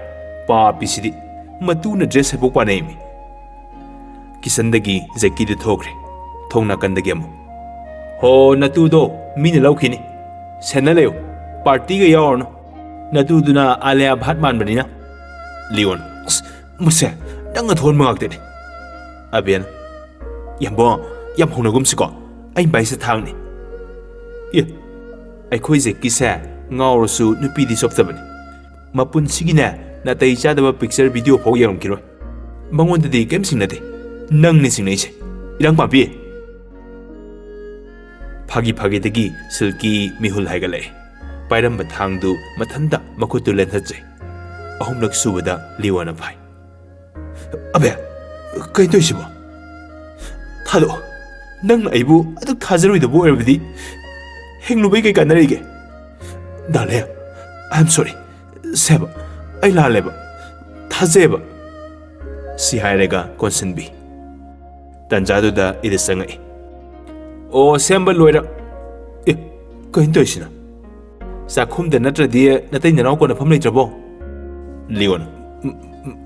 ꯄꯥꯄꯤꯁꯤꯗꯤ ꯃꯇꯨꯅ ꯗ꯭ꯔꯦꯁ ꯁꯦꯠꯐꯧ ꯄꯥꯅꯩꯃꯤ꯫ ꯀꯤꯆꯟꯗꯒꯤ ꯖꯦꯀꯤꯗꯨ ꯊꯣꯛꯈ꯭ꯔꯦ꯫ ꯊꯣꯡ ꯅꯥꯀꯟꯗꯒꯤ ꯑꯃꯨꯛ, ꯍꯣ, ꯅꯇꯨꯗꯣ ꯃꯤꯅ ꯂꯧꯈꯤꯅꯤ꯫ ꯁꯦꯟꯅ ꯂꯩꯌꯨ꯫ ꯄꯥꯔꯇꯤꯒ ꯌꯥꯎꯔꯅꯨ꯫ ꯅꯇꯨꯗꯨꯅ ꯑꯥꯂꯤꯌꯥ ꯚꯥꯠ ꯃꯥꯟꯕꯅꯤꯅ꯫ ꯂꯤꯌꯣꯟ, ꯑꯁ, ꯃꯁꯦ ꯅꯪꯅ ꯊꯣꯛꯍꯟꯕ ꯉꯥꯛꯇꯅꯤ꯫ ꯑꯕꯦꯟ, ꯌꯥꯝꯕꯣ, ꯌꯥꯝ ꯍꯧꯅꯒꯨꯝꯁꯤꯀꯣ꯫ ꯑꯩ ꯄꯥꯏꯁꯦ ꯊꯥꯡꯅꯤ꯫ ꯑꯦ, ꯑꯩꯈꯣꯏ ꯖꯦꯛꯀꯤꯁꯦ ꯉꯥꯎꯔꯁꯨ ꯅꯨꯄꯤꯗꯤ ꯆꯣꯞꯇꯕꯅꯤ꯫ ꯃꯄꯨꯟꯁꯤꯒꯤꯅꯦ ꯅꯥꯇꯩ ꯆꯥꯗꯕ ꯄꯤꯛꯆꯔ ꯚꯤꯗꯤꯑꯣ ꯐꯥꯎ ꯌꯦꯡꯉꯝꯈꯤꯔꯣꯏ꯫ ꯃꯉꯣꯟꯗꯗꯤ ꯀꯩꯝ ꯁꯤꯡꯅꯗꯦ꯫ ꯅꯪꯅꯤ ꯁꯤꯡꯅꯩꯁꯦ, ꯏꯔꯥꯡ ꯄꯥꯝꯕꯤ꯫ ꯐꯥꯒꯤ ꯐꯥꯒꯤꯗꯒꯤ ꯁꯤꯜꯀꯤ ꯃꯤꯍꯨꯜ ꯍꯥꯏꯒꯠꯂꯛꯑꯦ꯫ ꯄꯥꯏꯔꯝꯕ ꯊꯥꯡꯗꯨ ꯃꯊꯟꯇ ꯃꯈꯨꯠꯇꯨ ꯂꯦꯟꯊꯠꯆꯩ꯫ ꯑꯍꯨꯝꯂꯛ ꯁꯨꯕꯗ ꯂꯤꯌꯣꯅ ꯐꯥꯏ꯫ ꯑꯕꯦ, ꯀꯩ ꯇꯧꯔꯤꯁꯤꯕꯣ? ꯊꯥꯗꯣꯛꯑꯣ꯫ ꯅꯪꯅ ꯑꯩꯕꯨ ꯑꯗꯨꯛ ꯊꯥꯖꯔꯣꯏꯗꯕ ꯑꯣꯏꯔꯕꯗꯤ ꯍꯤꯡꯂꯨꯕꯩ ꯀꯩ ꯀꯥꯟꯅꯔꯤꯒꯦ? ꯗꯥꯂꯦ, I am sorry꯫ ꯁꯦꯕ, ꯑꯩ ꯂꯥꯜꯂꯦꯕ꯫ ꯊꯥꯖꯩꯕ꯫ ꯁꯤ ꯍꯥꯏꯔꯒ ꯀꯣꯟꯁꯤꯟꯕꯤ꯫ ꯇꯟꯖꯥꯗꯨꯗ ꯏꯗꯤꯁ ꯆꯪꯉꯛꯏ꯫ ꯑꯣ, ꯁꯦꯝꯕ ꯂꯣꯏꯔ-, ꯑꯦ, ꯀꯩꯅꯣ ꯇꯧꯔꯤꯁꯤꯅ? ꯆꯥꯛꯈꯨꯝꯗ ꯅꯠꯇ꯭ꯔꯗꯤ ꯅꯇꯩ ꯅꯅꯥꯎ ꯀꯣꯟꯅꯐꯝ ꯂꯩꯇ꯭ꯔꯕꯣ? ꯂꯤꯌꯣꯅ, "ꯎꯝ, ꯎꯝ,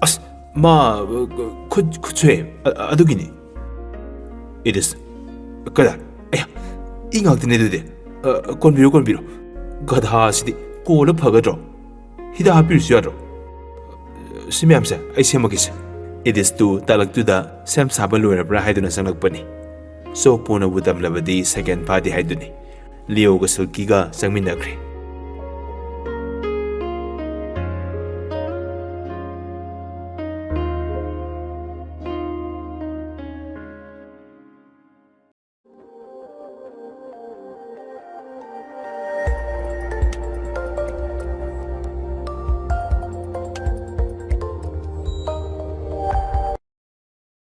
ꯑꯁ, ꯃꯥ, ꯑ, ꯈꯨꯠ, ꯈꯨꯠ ꯁꯣꯛꯑꯦ, ꯑ-, ꯑꯗꯨꯒꯤꯅꯤ"꯫ ꯏꯗꯤꯁ, "ꯀꯗꯥ? ꯑꯌꯥ, ꯏ ꯉꯥꯛꯇꯅꯦ ꯑꯗꯨꯗꯤ꯫ ꯑ, ꯀꯣꯟꯕꯤꯔꯣ, ꯀꯣꯟꯕꯤꯔꯣ꯫ ꯒꯙꯥ ꯑꯁꯤꯗꯤ ꯀꯣꯜꯂ ꯐꯒꯗ꯭ꯔꯣ? ꯍꯤꯗꯥꯛ ꯍꯥꯞꯄꯤꯔꯨꯁꯨ ꯌꯥꯗ꯭ꯔꯣ?" "ꯁꯤ ꯃꯌꯥꯝꯁꯦ ꯑꯩ ꯁꯦꯝꯃꯛꯀꯦꯁꯦ"꯫ ꯏꯗꯤꯁꯇꯨ ꯇꯥꯂꯛꯇꯨꯗ ꯁꯦꯝ ꯁꯥꯕ ꯂꯣꯏꯔꯕ꯭ꯔꯥ ꯍꯥꯏꯗꯨꯅ ꯆꯪꯂꯛꯄꯅꯤ꯫ ꯆꯣꯛꯄꯣꯅꯕꯨ ꯇꯝꯂꯕꯗꯤ ꯁꯦꯀꯦꯟ ꯐꯥꯗꯦ ꯍꯥꯏꯗꯨꯅꯤ꯫ ꯂꯤꯌꯣꯒ ꯁꯤꯜꯀꯤꯒ ꯆꯪꯃꯤꯟꯅꯈ꯭ꯔꯦ꯫